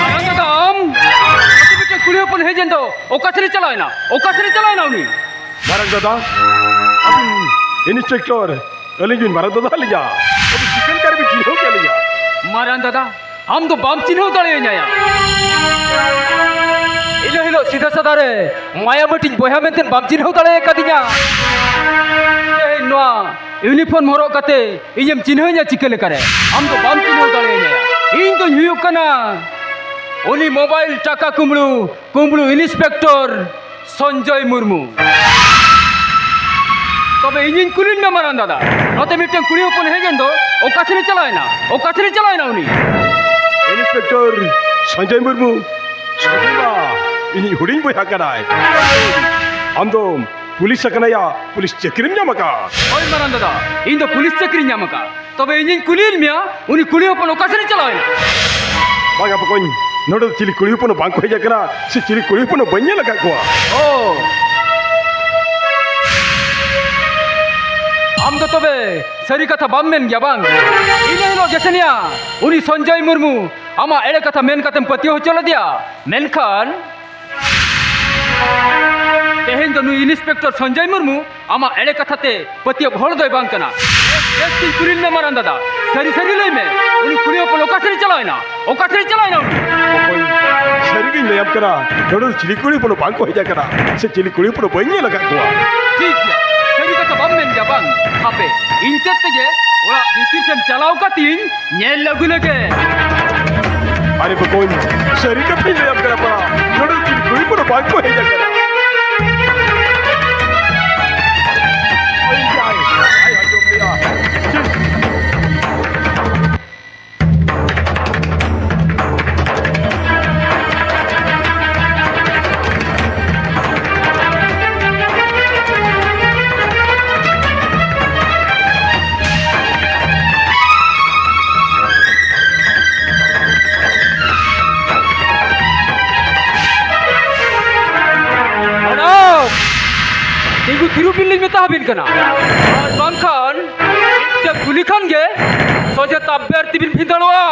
ᱢᱟᱨᱟᱝ ᱫᱟᱫᱟ, ᱟᱢ ᱱᱚᱛᱮ ᱢᱤᱫᱴᱮᱱ ᱠᱩᱲᱤ ᱦᱚᱯᱚᱱ ᱦᱮᱡ ᱮᱱ ᱫᱚ, ᱚᱠᱟ ᱥᱮᱫ ᱮ ᱪᱟᱞᱟᱣ ᱮᱱᱟ? ᱚᱠᱟ ᱥᱮᱫ ᱮ ᱪᱟᱞᱟᱣ ᱮᱱᱟ ᱩᱱᱤ? ᱢᱟᱨᱟᱝ ᱫᱟᱫᱟ, ᱟᱹᱵᱤᱱ ᱤᱱᱥᱯᱮᱠᱴᱚᱨ, ᱟᱹᱞᱤᱧ ᱵᱤᱱ ᱢᱟᱨᱟᱝ ᱫᱟᱫᱟ ᱟᱹᱞᱤᱧᱟ᱾ ᱟᱹᱵᱤᱱ ᱪᱤᱠᱟᱹ ᱞᱮᱠᱟ ᱨᱮᱵᱤᱱ ᱪᱤᱱᱦᱟᱹᱣ ᱠᱮᱫ ᱞᱤᱧᱟ? ᱢᱟᱨᱟᱝ ᱫᱟᱫᱟ, ᱟᱢ ᱫᱚ ᱵᱟᱢ ᱪᱤᱱᱦᱟᱹᱣ ᱫᱟᱲᱮᱭᱟᱹᱧᱟ ᱭᱟ᱾ ᱤᱱᱟᱹ ᱦᱤᱞᱳᱜ ᱥᱤᱫᱷᱟᱹ ᱥᱟᱫᱟ ᱨᱮ ᱢᱟᱭᱟ ᱢᱟᱹᱴᱤᱧ ᱵᱚᱭᱦᱟ ᱢᱮᱱᱛᱮ ᱵᱟᱢ ᱪᱤᱱᱦᱟᱹᱣ ᱫᱟᱲᱮ ᱟᱠᱟᱫᱤᱧᱟ᱾ ᱛᱮᱦᱮᱧ ᱱᱚᱣᱟ ᱤᱭᱩᱱᱤᱯᱷᱚᱨᱢ ᱦᱚᱨᱚᱜ ᱠᱟᱛᱮ ᱤᱧᱮᱢ ᱪᱤᱱᱦᱟᱹᱣᱤᱧᱟ ᱪᱤᱠᱟᱹ ᱞᱮᱠᱟᱨᱮ? ᱟᱢ ᱫᱚ ᱵᱟᱢ ᱪᱤᱱᱦᱟᱹᱣ ᱫᱟᱲᱮᱭᱟᱹᱧᱟ ᱭᱟ᱾ ᱤᱧ ᱫᱚᱧ ᱦᱩᱭᱩᱜ ᱠᱟᱱᱟ ᱩᱱᱤ ᱢᱳᱵᱟᱭᱤᱞ ᱴᱟᱠᱟ ᱠᱩᱢᱵᱽᱲᱩ, ᱠᱩᱢᱵᱽᱲᱩ ᱤᱱᱥᱯᱮᱠᱴᱚᱨ ᱥᱚᱧᱡᱚᱭ ᱢᱩᱨᱢᱩ᱾ ᱛᱚᱵᱮ ᱤᱧᱤᱧ ᱠᱩᱞᱤ ᱢᱮᱭᱟ ᱢᱟᱨᱟᱝ ᱫᱟᱫᱟ, ᱱᱚᱛᱮ ᱢᱤᱫᱴᱟᱝ ᱠᱩᱲᱤ ᱦᱚᱯᱚᱱ ᱦᱮᱡ ᱮᱱ ᱫᱚ, ᱚᱠᱟ ᱥᱮᱫ ᱮ ᱪᱟᱞᱟᱣ ᱮᱱᱟ? ᱚᱠᱟ ᱥᱮᱫ ᱮ ᱪᱟᱞᱟᱣ ᱮᱱᱟ ᱩᱱᱤ? ᱤᱱᱥᱯᱮᱠᱴᱚᱨ ᱥᱚᱧᱡᱚᱭ ᱢᱩᱨᱢᱩ, ᱥᱚᱧᱡᱚᱭ ᱢᱟ ᱤᱧᱤᱡ ᱦᱩᱰᱤᱧ ᱵᱚᱭᱦᱟ ᱠᱟᱱᱟᱭ᱾ ᱟᱢ ᱫᱚ ᱯᱩᱞᱤᱥ ᱟᱠᱟᱱᱟᱭᱟ, ᱯᱩᱞᱤᱥ ᱪᱟᱹᱠᱨᱤᱢ ᱧᱟᱢ ᱟᱠᱟᱫ᱾ ᱦᱳᱭ ᱢᱟᱨᱟᱝ ᱫᱟᱫᱟ, ᱤᱧ ᱫᱚ ᱯᱩᱞᱤᱥ ᱪᱟᱹᱠᱨᱤᱧ ᱧᱟᱢ ᱟᱠᱟᱫ᱾ ᱛᱚᱵᱮ ᱤᱧᱤᱧ ᱠᱩᱞᱤᱭᱮᱫ ᱢᱮᱭᱟ, ᱩᱱᱤ ᱠᱩᱲᱤ ᱦᱚᱯᱚᱱ ᱚᱠᱟ ᱥᱮᱫ ᱮ ᱪᱟᱞᱟᱣ ᱮᱱᱟ? ᱵᱟᱝᱟ ᱵᱚᱠᱚᱧ, ᱱᱚᱰᱮ ᱫᱚ ᱪᱤᱞᱤ ᱠᱩᱲᱤ ᱦᱚᱯᱚᱱ ᱦᱚᱸ ᱵᱟᱝ ᱠᱚ ᱦᱮᱡ ᱟᱠᱟᱱᱟ, ᱥᱮ ᱪᱤᱞᱤ ᱠᱩᱲᱤ ᱦᱚᱯᱚᱱ ᱦᱚᱸ ᱵᱟᱹᱧ ᱧᱮᱞ ᱟᱠᱟᱫ ᱠᱚᱣᱟ᱾ ᱚ, ᱟᱢ ᱫᱚ ᱛᱚᱵᱮ ᱥᱟᱹᱨᱤ ᱠᱟᱛᱷᱟ ᱵᱟᱢ ᱢᱮᱱ ᱜᱮᱭᱟ ᱵᱟᱝ? ᱤᱱᱟᱹ ᱦᱤᱞᱳᱜ ᱡᱮᱥᱮᱱᱤᱭᱟ ᱩᱱᱤ ᱥᱚᱧᱡᱚᱭ ᱢᱩᱨᱢᱩ ᱟᱢᱟᱜ ᱮᱲᱮ ᱠᱟᱛᱷᱟ ᱢᱮᱱ ᱠᱟᱛᱮᱢ ᱯᱟᱹᱛᱭᱟᱹᱣ ᱦᱚᱪᱚ ᱞᱮᱫᱮᱭᱟ, ᱢᱮᱱᱠᱷᱟᱱ ᱛᱮᱦᱮᱧ ᱫᱚ ᱱᱩᱭ ᱤᱱᱥᱯᱮᱠᱴᱚᱨ ᱥᱚᱧᱡᱚᱭ ᱢᱩᱨᱢᱩ ᱟᱢᱟᱜ ᱮᱲᱮ ᱠᱟᱛᱷᱟ ᱛᱮ ᱯᱟᱹᱛᱭᱟᱹᱣ ᱦᱚᱲ ᱫᱚᱭ ᱵᱟᱝ ᱠᱟᱱᱟ᱾ ᱵᱮᱥ, ᱵᱮᱥ ᱛᱤᱧ ᱠᱩᱞᱤ ᱞᱮᱢᱮ ᱢᱟᱨᱟᱝ ᱫᱟᱫᱟ, ᱥᱟᱹᱨᱤ ᱥᱟᱹᱨᱤ ᱞᱟᱹᱭ ᱢᱮ, ᱩᱱᱤ ᱠᱩᱲᱤ ᱦᱚᱯᱚᱱ ᱚᱠᱟ ᱥᱮᱫ ᱮ ᱪᱟᱞᱟᱣ ᱮᱱᱟ? ᱚᱠᱟ ᱥᱮᱫ ᱮ ᱪᱟᱞᱟᱣ ᱮᱱᱟ ᱩᱱᱤ? ᱚᱠᱚᱭ? ᱥᱟᱹᱨᱤ ᱜᱤᱧ ᱞᱟᱹᱭᱟᱢ ᱠᱟᱱᱟ, ᱱᱚᱰᱮ ᱫᱚ ᱪᱤᱞᱤ ᱠᱩᱲᱤ ᱦᱚᱯᱚᱱ ᱦᱚᱸ ᱵᱟᱝ ᱠᱚ ᱦᱮᱡ ᱟᱠᱟᱱᱟ, ᱥᱮ ᱪᱤᱞᱤ ᱠᱩᱲᱤ ᱦᱚᱯᱚᱱ ᱦᱚᱸ ᱵᱟᱹᱧ ᱧᱮᱞ ᱟᱠᱟᱫ ᱠᱚᱣᱟ᱾ ᱴᱷᱤᱠ ᱜᱮᱭᱟ, ᱥᱟᱹᱨᱤ ᱠᱟᱛᱷᱟ ᱵᱟᱢ ᱢᱮᱱ ᱜᱮᱭᱟ ᱵᱟᱝ? ᱦᱟᱯᱮ, ᱤᱧ ᱛᱮᱫ ᱛᱮᱜᱮ ᱚᱲᱟᱜ ᱵᱷᱤᱛᱤᱨ ᱥᱮᱱ ᱪᱟᱞᱟᱣ ᱠᱟᱛᱮᱧ ᱧᱮᱞ ᱟᱹᱜᱩ ᱞᱮᱜᱮ᱾ ᱟᱨᱮ ᱵᱚᱠᱚᱧ, ᱥᱟᱹᱨᱤ ᱠᱟᱛᱷᱟᱧ ᱞᱟᱹᱭᱟᱢ ᱠᱟᱱᱟ ᱯᱟ, ᱱᱚᱰᱮ ᱫᱚ ᱪᱤᱞᱤ ᱠᱩᱲᱤ ᱦᱚᱯᱚᱱ ᱦᱚᱸ ᱵᱟᱝ ᱠᱚ ᱦᱮᱡ ᱟᱠᱟᱱᱟ᱾ ᱟᱭ, ᱟᱭ, ᱟᱸᱡᱚᱢ ᱞᱮᱭᱟ᱾ ᱢᱮᱰᱟᱢ, ᱛᱤᱸᱜᱩ ᱛᱷᱤᱨᱚᱜ ᱵᱤᱱ ᱞᱤᱧ ᱢᱮᱛᱟ ᱟᱹᱵᱤᱱ ᱠᱟᱱᱟ, ᱟᱨ ᱵᱟᱝᱠᱷᱟᱱ ᱢᱤᱫᱴᱮᱱ ᱠᱩᱞᱤ ᱠᱷᱟᱱ ᱜᱮ ᱚᱡᱮ ᱛᱟᱵᱮᱨ ᱛᱤᱵᱤᱱ ᱵᱷᱤᱸᱫᱟᱹᱲᱚᱜᱼᱟ᱾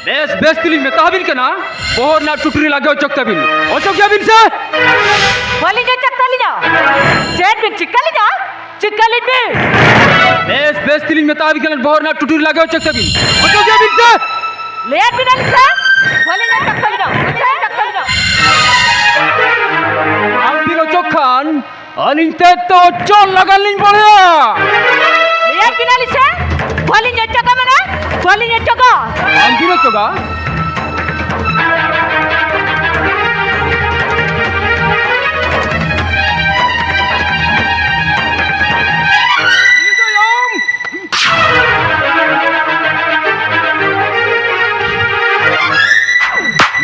ᱵᱮᱥ, ᱵᱮᱥ ᱛᱮᱞᱤᱧ ᱢᱮᱛᱟ ᱟᱹᱵᱤᱱ ᱠᱟᱱᱟ, ᱵᱚᱦᱚᱜ ᱨᱮᱱᱟᱜ ᱴᱩᱴᱩᱨᱤ ᱞᱟᱜᱮ ᱚᱪᱚᱜ ᱛᱟᱹᱵᱤᱱ᱾ ᱚᱪᱚᱜ ᱜᱮᱭᱟᱵᱤᱱ ᱥᱮ? ᱵᱟᱹᱞᱤᱧ ᱚᱪᱚᱜ ᱛᱟᱹᱞᱤᱧᱟ᱾ ᱪᱮᱫ ᱵᱤᱱ ᱪᱤᱠᱟᱹ ᱞᱤᱧᱟ? ᱪᱤᱠᱟᱹ ᱞᱤᱧ ᱵᱤᱱ? ᱵᱮᱥ, ᱵᱮᱥ ᱛᱮᱞᱤᱧ ᱢᱮᱛᱟ ᱟᱹᱵᱤᱱ ᱠᱟᱱᱟ, ᱵᱚᱦᱚᱜ ᱨᱮᱱᱟᱜ ᱴᱩᱴᱩᱨᱤ ᱞᱟᱜᱮ ᱚᱪᱚᱜ ᱛᱟᱹᱵᱤᱱ᱾ ᱚᱪᱚᱜ ᱜᱮᱭᱟᱵᱤᱱ ᱥᱮ? ᱞᱟᱹᱭᱟᱫ ᱵᱤᱱᱟᱞᱤᱧ ᱥᱮ? ᱵᱟᱹᱞᱤᱧ ᱚᱪᱚᱜ ᱛᱟᱹᱞᱤᱧᱟ᱾ ᱵᱟᱹᱞᱤᱧ ᱚᱪᱚᱜ ᱛᱟᱹᱞᱤᱧᱟ᱾ ᱟᱢ ᱵᱤᱱ ᱚᱪᱚᱜ ᱠᱷᱟᱱ ᱟᱹᱞᱤᱧ ᱛᱮ ᱛᱚ ᱪᱚᱞ ᱞᱟᱜᱟᱱ ᱞᱤᱧ ᱵᱚᱲᱦᱮᱭᱟ᱾ ᱞᱟᱹᱭᱟᱫ ᱵᱤᱱᱟᱞᱤᱧ ᱥᱮ, ᱵᱟᱹᱞᱤᱧ ᱚᱪᱚᱜᱟ ᱢᱟᱱᱮ ᱵᱟᱹᱞᱤᱧ ᱚᱪᱚᱜᱟ᱾ ᱟᱢ ᱵᱤᱱ ᱚᱪᱚᱜᱟ?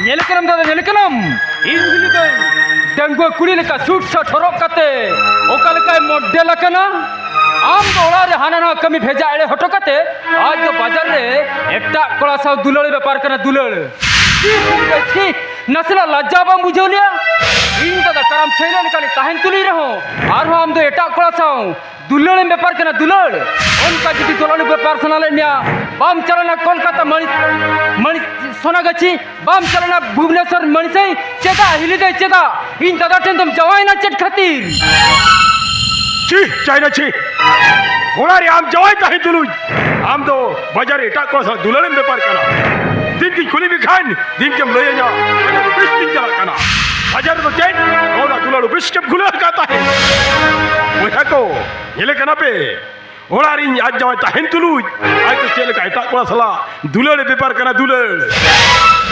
ᱧᱮᱞᱮ ᱠᱟᱱᱟᱢ ᱫᱟᱫᱟ, ᱧᱮᱞᱮ ᱠᱟᱱᱟᱢ? ᱤᱧ ᱦᱤᱞᱤ ᱫᱚ ᱰᱟᱺᱜᱩᱣᱟᱹ ᱠᱩᱲᱤ ᱞᱮᱠᱟ ᱥᱩᱴ ᱥᱟᱴ ᱦᱚᱨᱚᱜ ᱠᱟᱛᱮ ᱚᱠᱟ ᱞᱮᱠᱟᱭ ᱢᱚᱰᱮᱞ ᱟᱠᱟᱱᱟ᱾ ᱟᱢ ᱫᱚ ᱚᱲᱟᱜ ᱨᱮ ᱦᱟᱱᱟ ᱱᱟᱣᱟ ᱠᱟᱹᱢᱤ ᱵᱷᱮᱡᱟ ᱮᱲᱮ ᱦᱚᱴᱚ ᱠᱟᱛᱮ ᱟᱡ ᱫᱚ ᱵᱟᱡᱟᱨ ᱨᱮ ᱮᱴᱟᱜ ᱠᱚᱲᱟ ᱥᱟᱶ ᱫᱩᱞᱟᱹᱲ ᱵᱮᱯᱟᱨ ᱠᱟᱱᱟ, ᱫᱩᱞᱟᱹᱲ᱾ ᱪᱷᱤ, ᱪᱷᱤ, ᱱᱟᱥᱮᱱᱟᱜ ᱞᱟᱡᱡᱟ ᱵᱟᱢ ᱵᱩᱡᱷᱟᱹᱣ ᱞᱮᱭᱟ? ᱤᱧ ᱫᱟᱫᱟ ᱠᱟᱨᱟᱢ ᱪᱷᱟᱹᱭᱞᱟᱹ ᱞᱮᱠᱟᱞᱮ ᱛᱟᱦᱮᱱ ᱛᱩᱞᱩᱡ ᱨᱮᱦᱚᱸ ᱟᱨᱦᱚᱸ ᱟᱢ ᱫᱚ ᱮᱴᱟᱜ ᱠᱚᱲᱟ ᱥᱟᱶ ᱫᱩᱞᱟᱹᱲᱮᱢ ᱵᱮᱯᱟᱨ ᱠᱟᱱᱟ, ᱫᱩᱞᱟᱹᱲ᱾ ᱚᱱᱠᱟ ᱡᱩᱫᱤ ᱫᱩᱞᱟᱹᱲ ᱵᱮᱯᱟᱨ ᱥᱟᱱᱟ ᱞᱮᱫ ᱢᱮᱭᱟ, ᱵᱟᱢ ᱪᱟᱞᱟᱣᱱᱟ ᱠᱳᱞᱠᱟᱛᱟ ᱢᱟᱹᱱᱤ, ᱢᱟᱹᱱᱤ ᱥᱳᱱᱟᱜᱟᱪᱷᱤ, ᱵᱟᱢ ᱪᱟᱞᱟᱣᱱᱟ ᱵᱷᱩᱵᱽᱱᱮᱥᱚᱨ ᱢᱟᱹᱱᱤᱥᱟᱹᱭ, ᱪᱮᱫᱟᱜ ᱦᱤᱞᱤ ᱫᱟᱹᱭ, ᱪᱮᱫᱟᱜ ᱤᱧ ᱫᱟᱫᱟ ᱴᱷᱮᱱ ᱫᱚᱢ ᱡᱟᱶᱟᱭᱮᱱᱟ ᱪᱮᱫ ᱠᱷᱟᱹᱛᱤᱨ? ᱪᱷᱤ, ᱪᱟᱭᱱᱟ ᱪᱷᱤ᱾ ᱚᱲᱟᱜ ᱨᱮ ᱟᱢ ᱡᱟᱶᱟᱭ ᱛᱟᱦᱮᱸ ᱛᱩᱞᱩᱡ ᱟᱢ ᱫᱚ ᱵᱟᱡᱟᱨ ᱨᱮ ᱮᱴᱟᱜ ᱠᱚᱲᱟ ᱥᱟᱶ ᱫᱩᱞᱟᱹᱲᱮᱢ ᱵᱮᱯᱟᱨ ᱠᱟᱱᱟ᱾ ᱫᱤᱱ ᱜᱤᱧ ᱠᱩᱞᱤ ᱢᱮᱠᱷᱟᱱ ᱫᱤᱱ ᱜᱮᱢ ᱞᱟᱹᱭᱟᱹᱧᱟ, ᱚᱯᱷᱤᱥ ᱛᱤᱧ ᱪᱟᱞᱟᱜ ᱠᱟᱱᱟ᱾ ᱵᱟᱡᱟᱨ ᱨᱮᱫᱚ ᱪᱮᱫ? ᱱᱚᱣᱟ ᱫᱩᱞᱟᱹᱲ ᱚᱯᱷᱤᱥ ᱜᱮᱢ ᱠᱷᱩᱞᱟᱹᱣ ᱟᱠᱟᱫ ᱛᱟᱦᱮᱸᱫ᱾ ᱵᱚᱭᱦᱟ ᱠᱚ, ᱧᱮᱞᱮ ᱠᱟᱱᱟ ᱯᱮ, ᱚᱲᱟᱜ ᱨᱤᱧ ᱟᱡ ᱡᱟᱶᱟᱭ ᱛᱟᱦᱮᱱ ᱛᱩᱞᱩᱡ ᱟᱡ ᱫᱚ ᱪᱮᱫ ᱞᱮᱠᱟ ᱮᱴᱟᱜ ᱠᱚᱲᱟ ᱥᱟᱞᱟᱜ ᱫᱩᱞᱟᱹᱲ ᱵᱮᱯᱟᱨ ᱠᱟᱱᱟ, ᱫᱩᱞᱟᱹᱲ᱾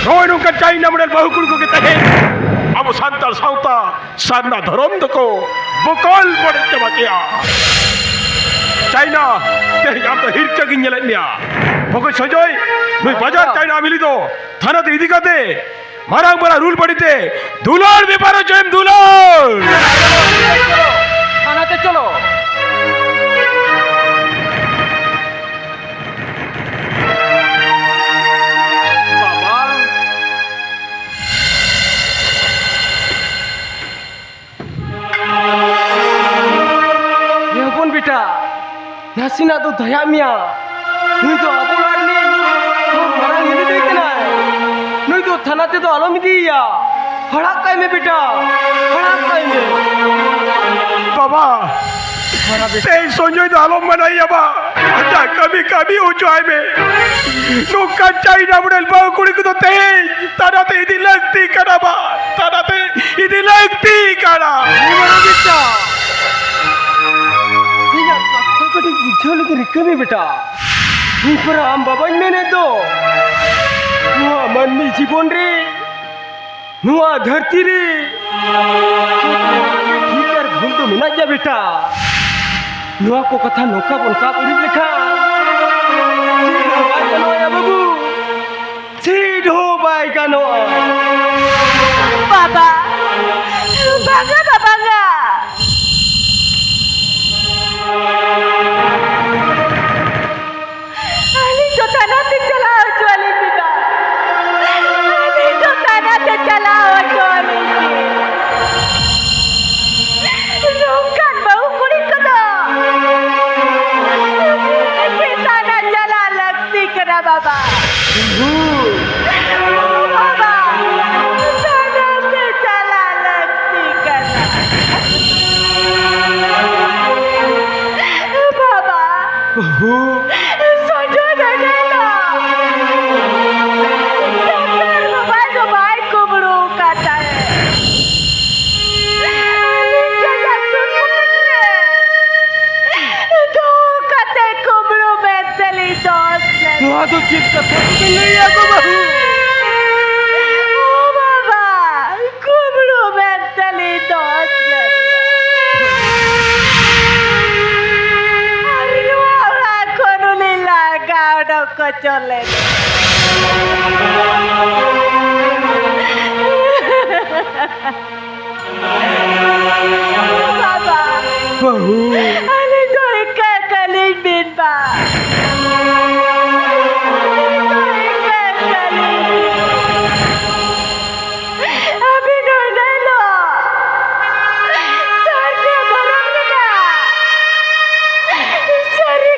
ᱱᱚᱜᱼᱚᱭ ᱱᱚᱝᱠᱟᱱ ᱪᱟᱭᱱᱟ ᱢᱚᱰᱮᱞ ᱵᱟᱹᱦᱩ ᱠᱩᱲᱤ ᱠᱚᱜᱮ ᱛᱟᱦᱮᱸ ᱟᱵᱚ ᱥᱟᱱᱛᱟᱲ ᱥᱟᱶᱛᱟ ᱥᱟᱨᱱᱟ ᱫᱷᱚᱨᱚᱢ ᱫᱚᱠᱚ ᱵᱚᱠᱚᱞ ᱵᱟᱹᱲᱤᱡ ᱪᱟᱵᱟ ᱠᱮᱜᱼᱟ᱾ ᱪᱟᱭᱱᱟ, ᱛᱮᱦᱮᱧ ᱟᱢ ᱫᱚ ᱦᱤᱨᱠᱟᱹ ᱜᱤᱧ ᱧᱮᱞᱮᱫ ᱢᱮᱭᱟ᱾ ᱵᱚᱠᱚᱧ ᱥᱚᱡᱚᱭ, ᱱᱩᱭ ᱵᱟᱡᱟᱨ ᱪᱟᱭᱱᱟ ᱟᱢ ᱦᱤᱞᱤ ᱫᱚ ᱛᱷᱟᱱᱟ ᱛᱮ ᱤᱫᱤ ᱠᱟᱛᱮ ᱢᱟᱨᱟᱝ ᱢᱟᱨᱟᱝ ᱨᱩᱞ ᱵᱟᱹᱲᱤ ᱛᱮ ᱫᱩᱞᱟᱹᱲ ᱵᱮᱯᱟᱨ ᱦᱚᱪᱚᱭᱮᱢ, ᱫᱩᱞᱟᱹᱲ᱾ ᱛᱷᱟᱱᱟ ᱛᱮ ᱪᱚᱞᱚ᱾ ᱵᱟᱵᱟ᱾ ᱪᱮᱫᱟᱜ ᱫᱚ ᱫᱟᱭᱟ ᱢᱮᱭᱟ? ᱱᱩᱭ ᱫᱚ ᱟᱵᱚ ᱚᱲᱟᱜ ᱨᱤᱱᱤᱡ ᱢᱟᱨᱟᱝ ᱦᱤᱞᱤ ᱫᱟᱹᱭ ᱠᱟᱱᱟᱭ᱾ ᱱᱩᱭ ᱫᱚ ᱛᱷᱟᱱᱟ ᱛᱮᱫᱚ ᱟᱞᱚᱢ ᱤᱫᱤᱭᱮᱭᱟ᱾ ᱯᱟᱲᱦᱟᱜ ᱠᱟᱭ ᱢᱮ ᱵᱮᱴᱟ, ᱯᱟᱲᱦᱟᱜ ᱠᱟᱭ ᱢᱮ᱾ ᱵᱟᱵᱟ, ᱯᱟᱲᱦᱟᱜ ᱵᱮᱴᱟ᱾ ᱛᱮᱦᱮᱧ ᱥᱚᱧᱡᱚᱭ ᱫᱚ ᱟᱞᱚᱢ ᱢᱟᱱᱟᱭᱮᱭᱟ ᱵᱟ, ᱟᱡᱟᱜ ᱠᱟᱹᱢᱤ ᱠᱟᱹᱢᱤ ᱦᱚᱪᱚᱭ ᱢᱮ᱾ ᱱᱚᱝᱠᱟᱱ ᱪᱟᱭᱱᱟ ᱢᱚᱰᱮᱞ ᱵᱟᱹᱦᱩ ᱠᱩᱲᱤ ᱠᱚᱫᱚ ᱛᱮᱦᱮᱧ ᱛᱷᱟᱱᱟ ᱛᱮ ᱤᱫᱤ ᱞᱟᱹᱠᱛᱤ ᱠᱟᱱᱟ ᱵᱟ, ᱛᱷᱟᱱᱟ ᱛᱮ ᱤᱫᱤ ᱞᱟᱹᱠᱛᱤ ᱠᱟᱱᱟ᱾ ᱦᱮᱸ ᱢᱟᱨᱟᱝ ᱵᱮᱴᱟ, ᱤᱧᱟᱜ ᱠᱟᱛᱷᱟ ᱠᱟᱹᱴᱤᱡ ᱵᱩᱡᱷᱟᱹᱣ ᱞᱟᱹᱜᱤᱫ ᱨᱤᱠᱟᱹ ᱢᱮ ᱵᱮᱴᱟ᱾ ᱤᱧ ᱯᱟᱨᱟ ᱟᱢ ᱵᱟᱵᱟᱧ ᱢᱮᱱᱮᱫ ᱫᱚ᱾ ᱱᱚᱣᱟ ᱢᱟᱹᱱᱢᱤ ᱡᱤᱵᱚᱱ ᱨᱮ, ᱱᱚᱣᱟ ᱫᱷᱟᱹᱨᱛᱤ ᱨᱮ ᱴᱷᱤᱠ ᱟᱨ ᱵᱷᱩᱞ ᱫᱚ ᱢᱮᱱᱟᱜ ᱜᱮᱭᱟ ᱵᱮᱴᱟ᱾ ᱱᱚᱣᱟ ᱠᱚ ᱠᱟᱛᱷᱟ ᱱᱚᱝᱠᱟ ᱵᱚᱱ ᱥᱟᱵ ᱩᱨᱤᱡ ᱞᱮᱠᱷᱟᱱ ᱪᱮᱫ ᱦᱚᱸ ᱵᱟᱭ ᱜᱟᱱᱚᱜᱼᱟ ᱭᱟ ᱵᱟᱹᱵᱩ, ᱪᱮᱫ ᱦᱚᱸ ᱵᱟᱭ ᱜᱟᱱᱚᱜᱼᱟ᱾ ᱵᱟᱵᱟ, ᱵᱟᱝᱟ ᱵᱟ, ᱵᱟᱝᱟ᱾ ᱟᱹᱞᱤᱧ ᱫᱚ ᱛᱷᱟᱱᱟ ᱛᱮ ᱪᱟᱞᱟᱣ ᱦᱚᱪᱚ ᱟᱹᱞᱤᱧ ᱵᱤᱱ ᱵᱟ᱾ ᱟᱹᱞᱤᱧ ᱫᱚ ᱛᱷᱟᱱᱟ ᱛᱮ ᱪᱟᱞᱟᱣ ᱦᱚᱪᱚ ᱟᱹᱞᱤᱧ ᱵᱤᱱ᱾ ᱱᱚᱝᱠᱟᱱ ᱵᱟᱹᱦᱩ ᱠᱩᱲᱤ ᱠᱚᱫᱚ ᱛᱷᱟᱱᱟ ᱪᱟᱞᱟᱣ ᱞᱟᱹᱠᱛᱤ ᱠᱟᱱᱟ ᱵᱟᱵᱟ᱾ ᱵᱟᱵᱟ, ᱛᱷᱟᱱᱟ ᱛᱮ ᱪᱟᱞᱟᱣ ᱞᱟᱹᱠᱛᱤ ᱠᱟᱱᱟ᱾ ᱵᱟᱵᱟ, ᱵᱟᱹᱦᱩ᱾ ᱥᱚᱧᱡᱚᱭ ᱫᱚ ᱧᱮᱞᱟ᱾ ᱰᱟᱠᱛᱟᱨ ᱵᱟᱵᱟ ᱫᱚ ᱵᱟᱭ ᱠᱩᱢᱵᱽᱲᱩ ᱟᱠᱟᱫ ᱛᱟᱦᱮᱸᱫ᱾ ᱟᱹᱞᱤᱧ ᱡᱟᱭᱜᱟ ᱥᱩᱨ ᱠᱚᱨᱮ ᱫᱚᱦᱚ ᱠᱟᱛᱮ ᱠᱩᱢᱵᱽᱲᱩ ᱢᱮᱱᱛᱮ ᱞᱤᱧ ᱫᱚᱥ ᱞᱮᱫ᱾ ᱱᱚᱣᱟ ᱫᱚ ᱪᱮᱫ ᱠᱟᱛᱷᱟ ᱠᱚᱵᱤᱱ ᱞᱟᱹᱭᱟ ᱜᱚ ᱵᱟᱹᱦᱩ? ᱳ ᱵᱟᱵᱟ, ᱠᱩᱢᱵᱽᱲᱩ ᱢᱮᱱᱛᱮ ᱞᱤᱧ ᱫᱚᱥ ᱞᱮᱫᱮᱭᱟ᱾ ᱟᱨ ᱱᱚᱣᱟ ᱚᱲᱟᱜ ᱠᱷᱚᱱ ᱩᱱᱤ ᱞᱟᱜᱟ ᱚᱰᱚᱠ ᱦᱚᱪᱚ ᱞᱮᱫᱮᱭᱟ᱾ ᱵᱟᱵᱟ, ᱵᱟᱹᱦᱩ᱾ ᱟᱹᱞᱤᱧ ᱫᱚ ᱤᱠᱟᱹ ᱠᱟᱹᱞᱤᱧ ᱵᱤᱱ ᱵᱟ᱾ ᱟᱹᱞᱤᱧ ᱫᱚ ᱤᱠᱟᱹ ᱠᱟᱹᱞᱤᱧ ᱵᱤᱱ᱾ ᱟᱹᱵᱤᱱ ᱦᱩᱭᱱᱟ ᱦᱤᱞᱳᱜ ᱥᱟᱨᱱᱟ ᱫᱷᱚᱨᱚᱢ ᱨᱮᱱᱟᱜ ᱥᱟᱹᱨᱤ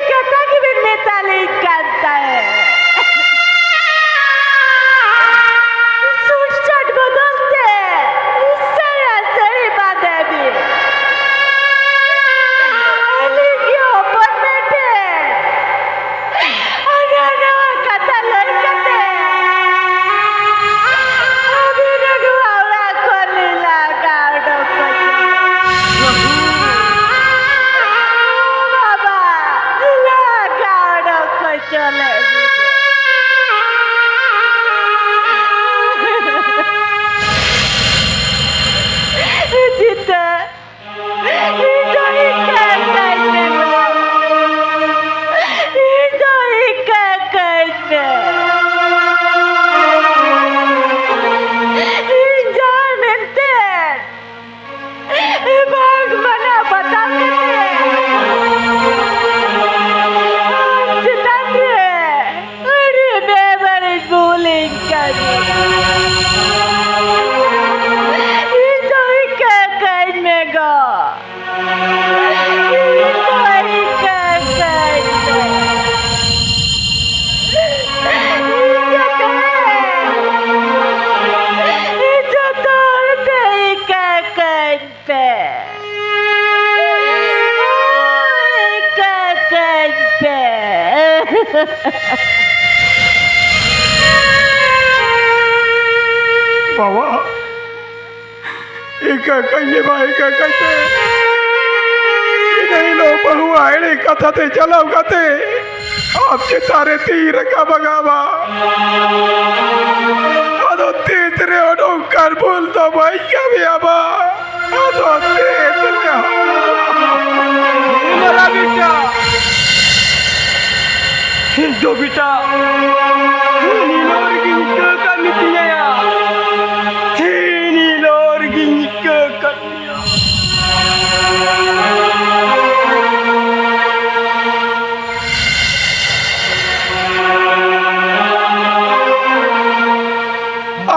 ᱵᱟᱵᱟ, ᱤᱠᱟᱹ ᱠᱟᱹᱧ ᱢᱮ ᱵᱟ, ᱤᱠᱟᱹ ᱠᱟᱹᱧ ᱢᱮ᱾ ᱤᱱᱟᱹ ᱦᱤᱞᱳᱜ ᱵᱟᱹᱦᱩᱣᱟᱜ ᱮᱲᱮ ᱠᱟᱛᱷᱟ ᱛᱮ ᱪᱟᱞᱟᱣ ᱠᱟᱛᱮ ᱟᱢ ᱪᱮᱛᱟᱱ ᱨᱮ ᱛᱤ ᱨᱟᱠᱟᱵ ᱟᱠᱟᱫ ᱵᱟ᱾ ᱟᱫᱚ ᱛᱤᱥ ᱨᱮ ᱱᱚᱝᱠᱟᱱ ᱵᱷᱩᱞ ᱫᱚ ᱵᱟᱹᱧ ᱠᱟᱹᱢᱤᱭᱟ ᱵᱟ᱾ ᱟᱫᱚ ᱛᱤᱥ ᱨᱮ ᱦᱚᱸ᱾ ᱦᱮᱸ ᱢᱟᱨᱟ ᱵᱮᱴᱟ, ᱤᱧ ᱫᱚ ᱵᱮᱴᱟ ᱦᱤᱱᱤᱞᱳᱨ ᱜᱤᱧ ᱤᱠᱟᱹ ᱠᱟᱜ ᱢᱮᱛᱤᱧᱟ ᱭᱟ᱾ ᱦᱤᱱᱤᱞᱳᱨ ᱜᱤᱧ ᱤᱠᱟᱹ ᱠᱟᱜ ᱢᱮᱭᱟ᱾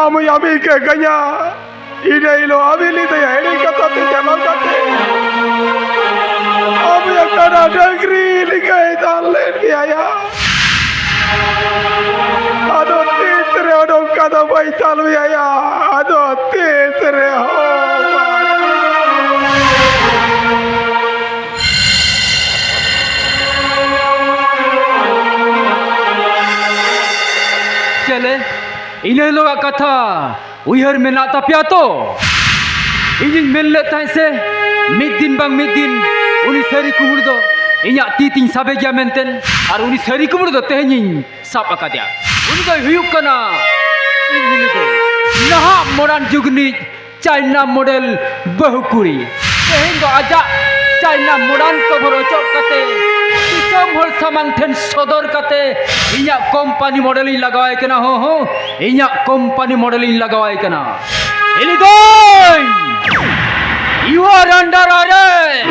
ᱟᱢ ᱭᱟᱢ ᱤᱠᱟᱹ ᱠᱟᱹᱧᱟ᱾ ᱤᱱᱟᱹ ᱦᱤᱞᱳᱜ ᱟᱹᱵᱤᱱ ᱞᱟᱹᱭ ᱫᱟᱭᱟ, ᱮᱲᱮ ᱠᱟᱛᱷᱟ ᱛᱮ ᱪᱟᱞᱟᱣ ᱠᱟᱛᱮ ᱟᱵᱚᱭᱟᱜ ᱠᱟᱰᱟ ᱰᱟᱹᱝᱨᱤ ᱞᱮᱠᱟᱭ ᱫᱟᱞ ᱞᱮᱫ ᱢᱮᱭᱟ ᱭᱟ᱾ ᱟᱫᱚ ᱛᱤᱥ ᱨᱮ ᱱᱚᱝᱠᱟ ᱫᱚ ᱵᱟᱹᱧ ᱫᱟᱞ ᱢᱮᱭᱟ ᱭᱟ᱾ ᱟᱫᱚ ᱛᱤᱥ ᱨᱮᱦᱚᱸ ᱵᱟᱝ᱾ ᱪᱮᱞᱮ, ᱤᱱᱟᱹ ᱦᱤᱞᱳᱜᱟᱜ ᱠᱟᱛᱷᱟ ᱩᱭᱦᱟᱹᱨ ᱢᱮᱱᱟᱜ ᱛᱟᱯᱮᱭᱟ ᱛᱚ? ᱤᱧᱤᱧ ᱢᱮᱱ ᱞᱮᱫ ᱛᱟᱦᱮᱸᱫ ᱥᱮ, ᱢᱤᱫ ᱫᱤᱱ ᱵᱟᱝ ᱢᱤᱫ ᱫᱤᱱ ᱩᱱᱤ ᱥᱟᱹᱨᱤ ᱠᱩᱢᱵᱽᱲᱩ ᱫᱚ ᱤᱧᱟᱜ ᱛᱤ ᱛᱤᱧ ᱥᱟᱵᱮ ᱜᱮᱭᱟ ᱢᱮᱱᱛᱮ᱾ ᱟᱨ ᱩᱱᱤ ᱥᱟᱹᱨᱤ ᱠᱩᱢᱵᱽᱲᱩ ᱫᱚ ᱛᱮᱦᱮᱧᱤᱧ ᱥᱟᱵ ᱟᱠᱟᱫᱮᱭᱟ᱾ ᱩᱱᱤ ᱫᱚᱭ ᱦᱩᱭᱩᱜ ᱠᱟᱱᱟ ᱤᱧ ᱦᱤᱞᱤ ᱫᱚ, ᱱᱟᱦᱟᱜ modern ᱡᱩᱜᱽ ᱨᱤᱱᱤᱡ ᱪᱟᱭᱱᱟ model ᱵᱟᱹᱦᱩ ᱠᱩᱲᱤ᱾ ᱛᱮᱦᱮᱧ ᱫᱚ ᱟᱡᱟᱜ ᱪᱟᱭᱱᱟ modern cover ᱚᱪᱚᱜ ᱠᱟᱛᱮ, ᱫᱤᱥᱚᱢ ᱦᱚᱲ ᱥᱟᱢᱟᱝ ᱴᱷᱮᱱ ᱥᱚᱫᱚᱨ ᱠᱟᱛᱮ, ᱤᱧᱟᱜ company model ᱤᱧ ᱞᱟᱜᱟᱣᱟᱭ ᱠᱟᱱᱟ᱾ ᱦᱚᱸ, ᱦᱚᱸ, ᱤᱧᱟᱜ company model ᱤᱧ ᱞᱟᱜᱟᱣᱟᱭ ᱠᱟᱱᱟ᱾ ᱦᱤᱞᱤ ᱫᱟᱹᱭ, you are under arrest᱾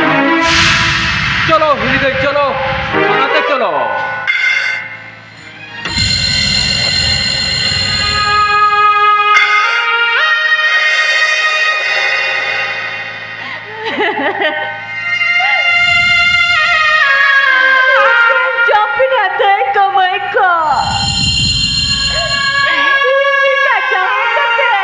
ᱪᱚᱞᱚ ᱦᱤᱞᱤ ᱫᱟᱹᱭ, ᱪᱚᱞᱚ, ᱛᱷᱟᱱᱟ ᱛᱮ ᱪᱚᱞᱚ᱾ ᱡᱚᱢ ᱯᱮ ᱱᱟ ᱫᱟᱹᱭ ᱠᱚ ᱢᱟᱹᱭ ᱠᱚ᱾ ᱤᱧ ᱞᱮᱠᱟ ᱡᱟᱶᱟᱭ ᱠᱟᱛᱮ᱾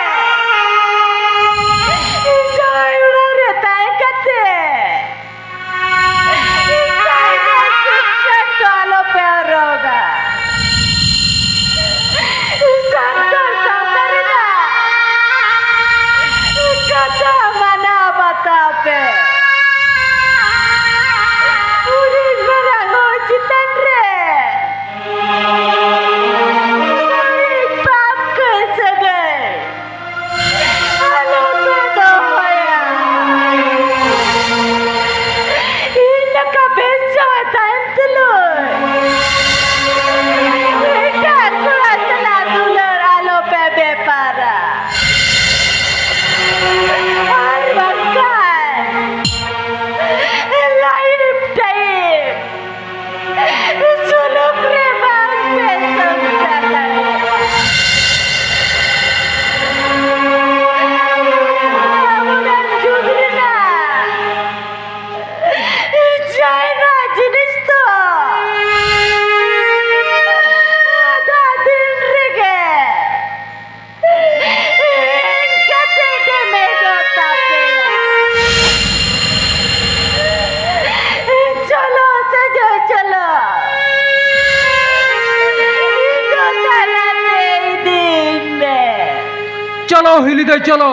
ᱦᱤᱞᱤ ᱫᱚ ᱪᱚᱞᱚ,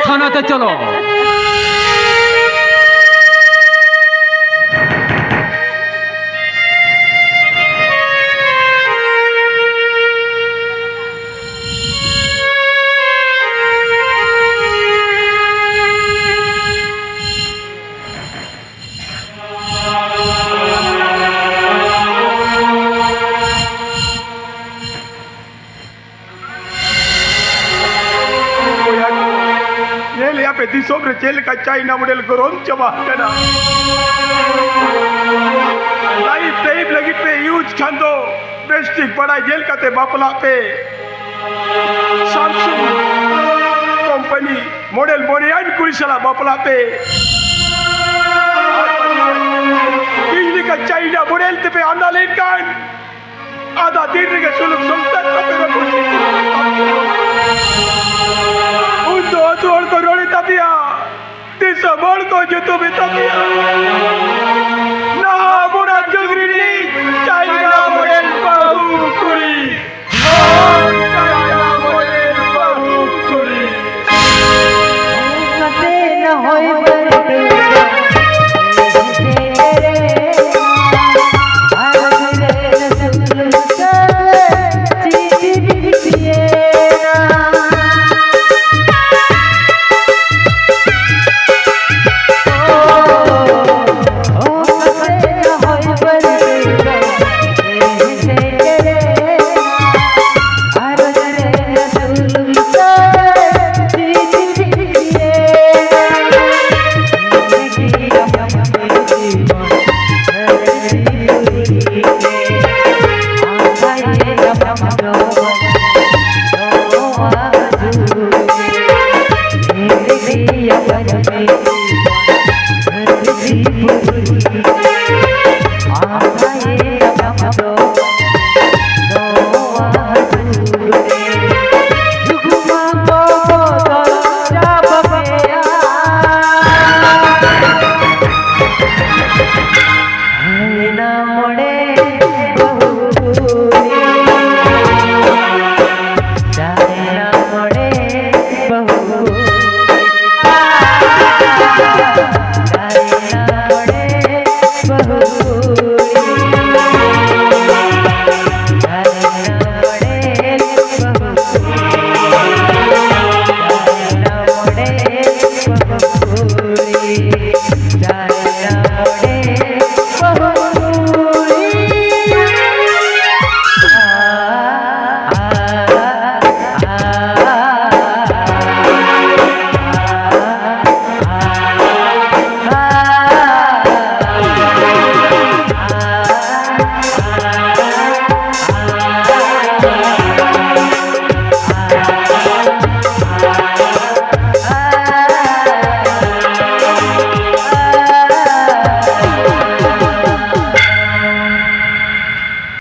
ᱛᱷᱟᱱᱟ ᱛᱮ ᱪᱚᱞᱚ᱾ ᱧᱮᱞᱮᱜᱼᱟ ᱯᱮ ᱫᱤᱥᱚᱢ ᱨᱮ ᱪᱮᱫ ᱞᱮᱠᱟ ᱪᱟᱭᱱᱟ ᱢᱚᱰᱮᱞ ᱜᱚᱨᱚᱢ ᱪᱟᱵᱟ ᱟᱠᱟᱱᱟ᱾ ᱞᱟᱭᱤᱯᱷ ᱴᱟᱭᱤᱢ ᱞᱟᱹᱜᱤᱫ ᱯᱮ ᱤᱭᱩᱡᱽ ᱠᱷᱟᱱ ᱫᱚ ᱵᱮᱥ ᱴᱷᱤᱠ ᱵᱟᱲᱟᱭ ᱧᱮᱞ ᱠᱟᱛᱮ ᱵᱟᱯᱞᱟᱜ ᱯᱮ᱾ ᱥᱟᱢᱥᱩᱝ ᱠᱳᱢᱯᱟᱱᱤ ᱢᱚᱰᱮᱞ ᱵᱚᱱᱮᱭᱟᱱ ᱠᱩᱲᱤ ᱥᱟᱞᱟᱜ ᱵᱟᱯᱞᱟᱜ ᱯᱮ᱾ ᱤᱧ ᱞᱮᱠᱟ ᱪᱟᱭᱱᱟ ᱢᱚᱰᱮᱞ ᱛᱮᱯᱮ ᱟᱸᱫᱟ ᱞᱮᱱᱠᱷᱟᱱ ᱟᱫᱟ ᱫᱤᱱ ᱨᱮᱜᱮ ᱥᱩᱞᱩᱠ ᱥᱚᱝᱥᱟᱨ ᱛᱟᱯᱮ ᱨᱟᱹᱯᱩᱫ ᱤᱫᱤᱜᱼᱟ᱾ ᱩᱱ ᱫᱚ ᱟᱹᱛᱩ ᱦᱚᱲ ᱠᱚ ᱨᱚᱲᱮ ᱛᱟᱯᱮᱭᱟ, ᱫᱤᱥᱚᱢ ᱦᱚᱲ ᱠᱚ ᱧᱩᱛᱩᱢᱮ ᱛᱟᱯᱮᱭᱟ᱾ ᱱᱟᱦᱟᱜ ᱢᱚᱰᱟᱨᱱ ᱡᱩᱜᱽ ᱨᱤᱱᱤᱡ ᱪᱟᱭᱱᱟ ᱢᱚᱰᱮᱞ ᱵᱟᱹᱦᱩ ᱠᱩᱲᱤ᱾ ᱦᱳᱭ, ᱪᱟᱭᱱᱟ ᱢᱚᱰᱮᱞ ᱵᱟᱹᱦᱩ ᱠᱩᱲᱤ᱾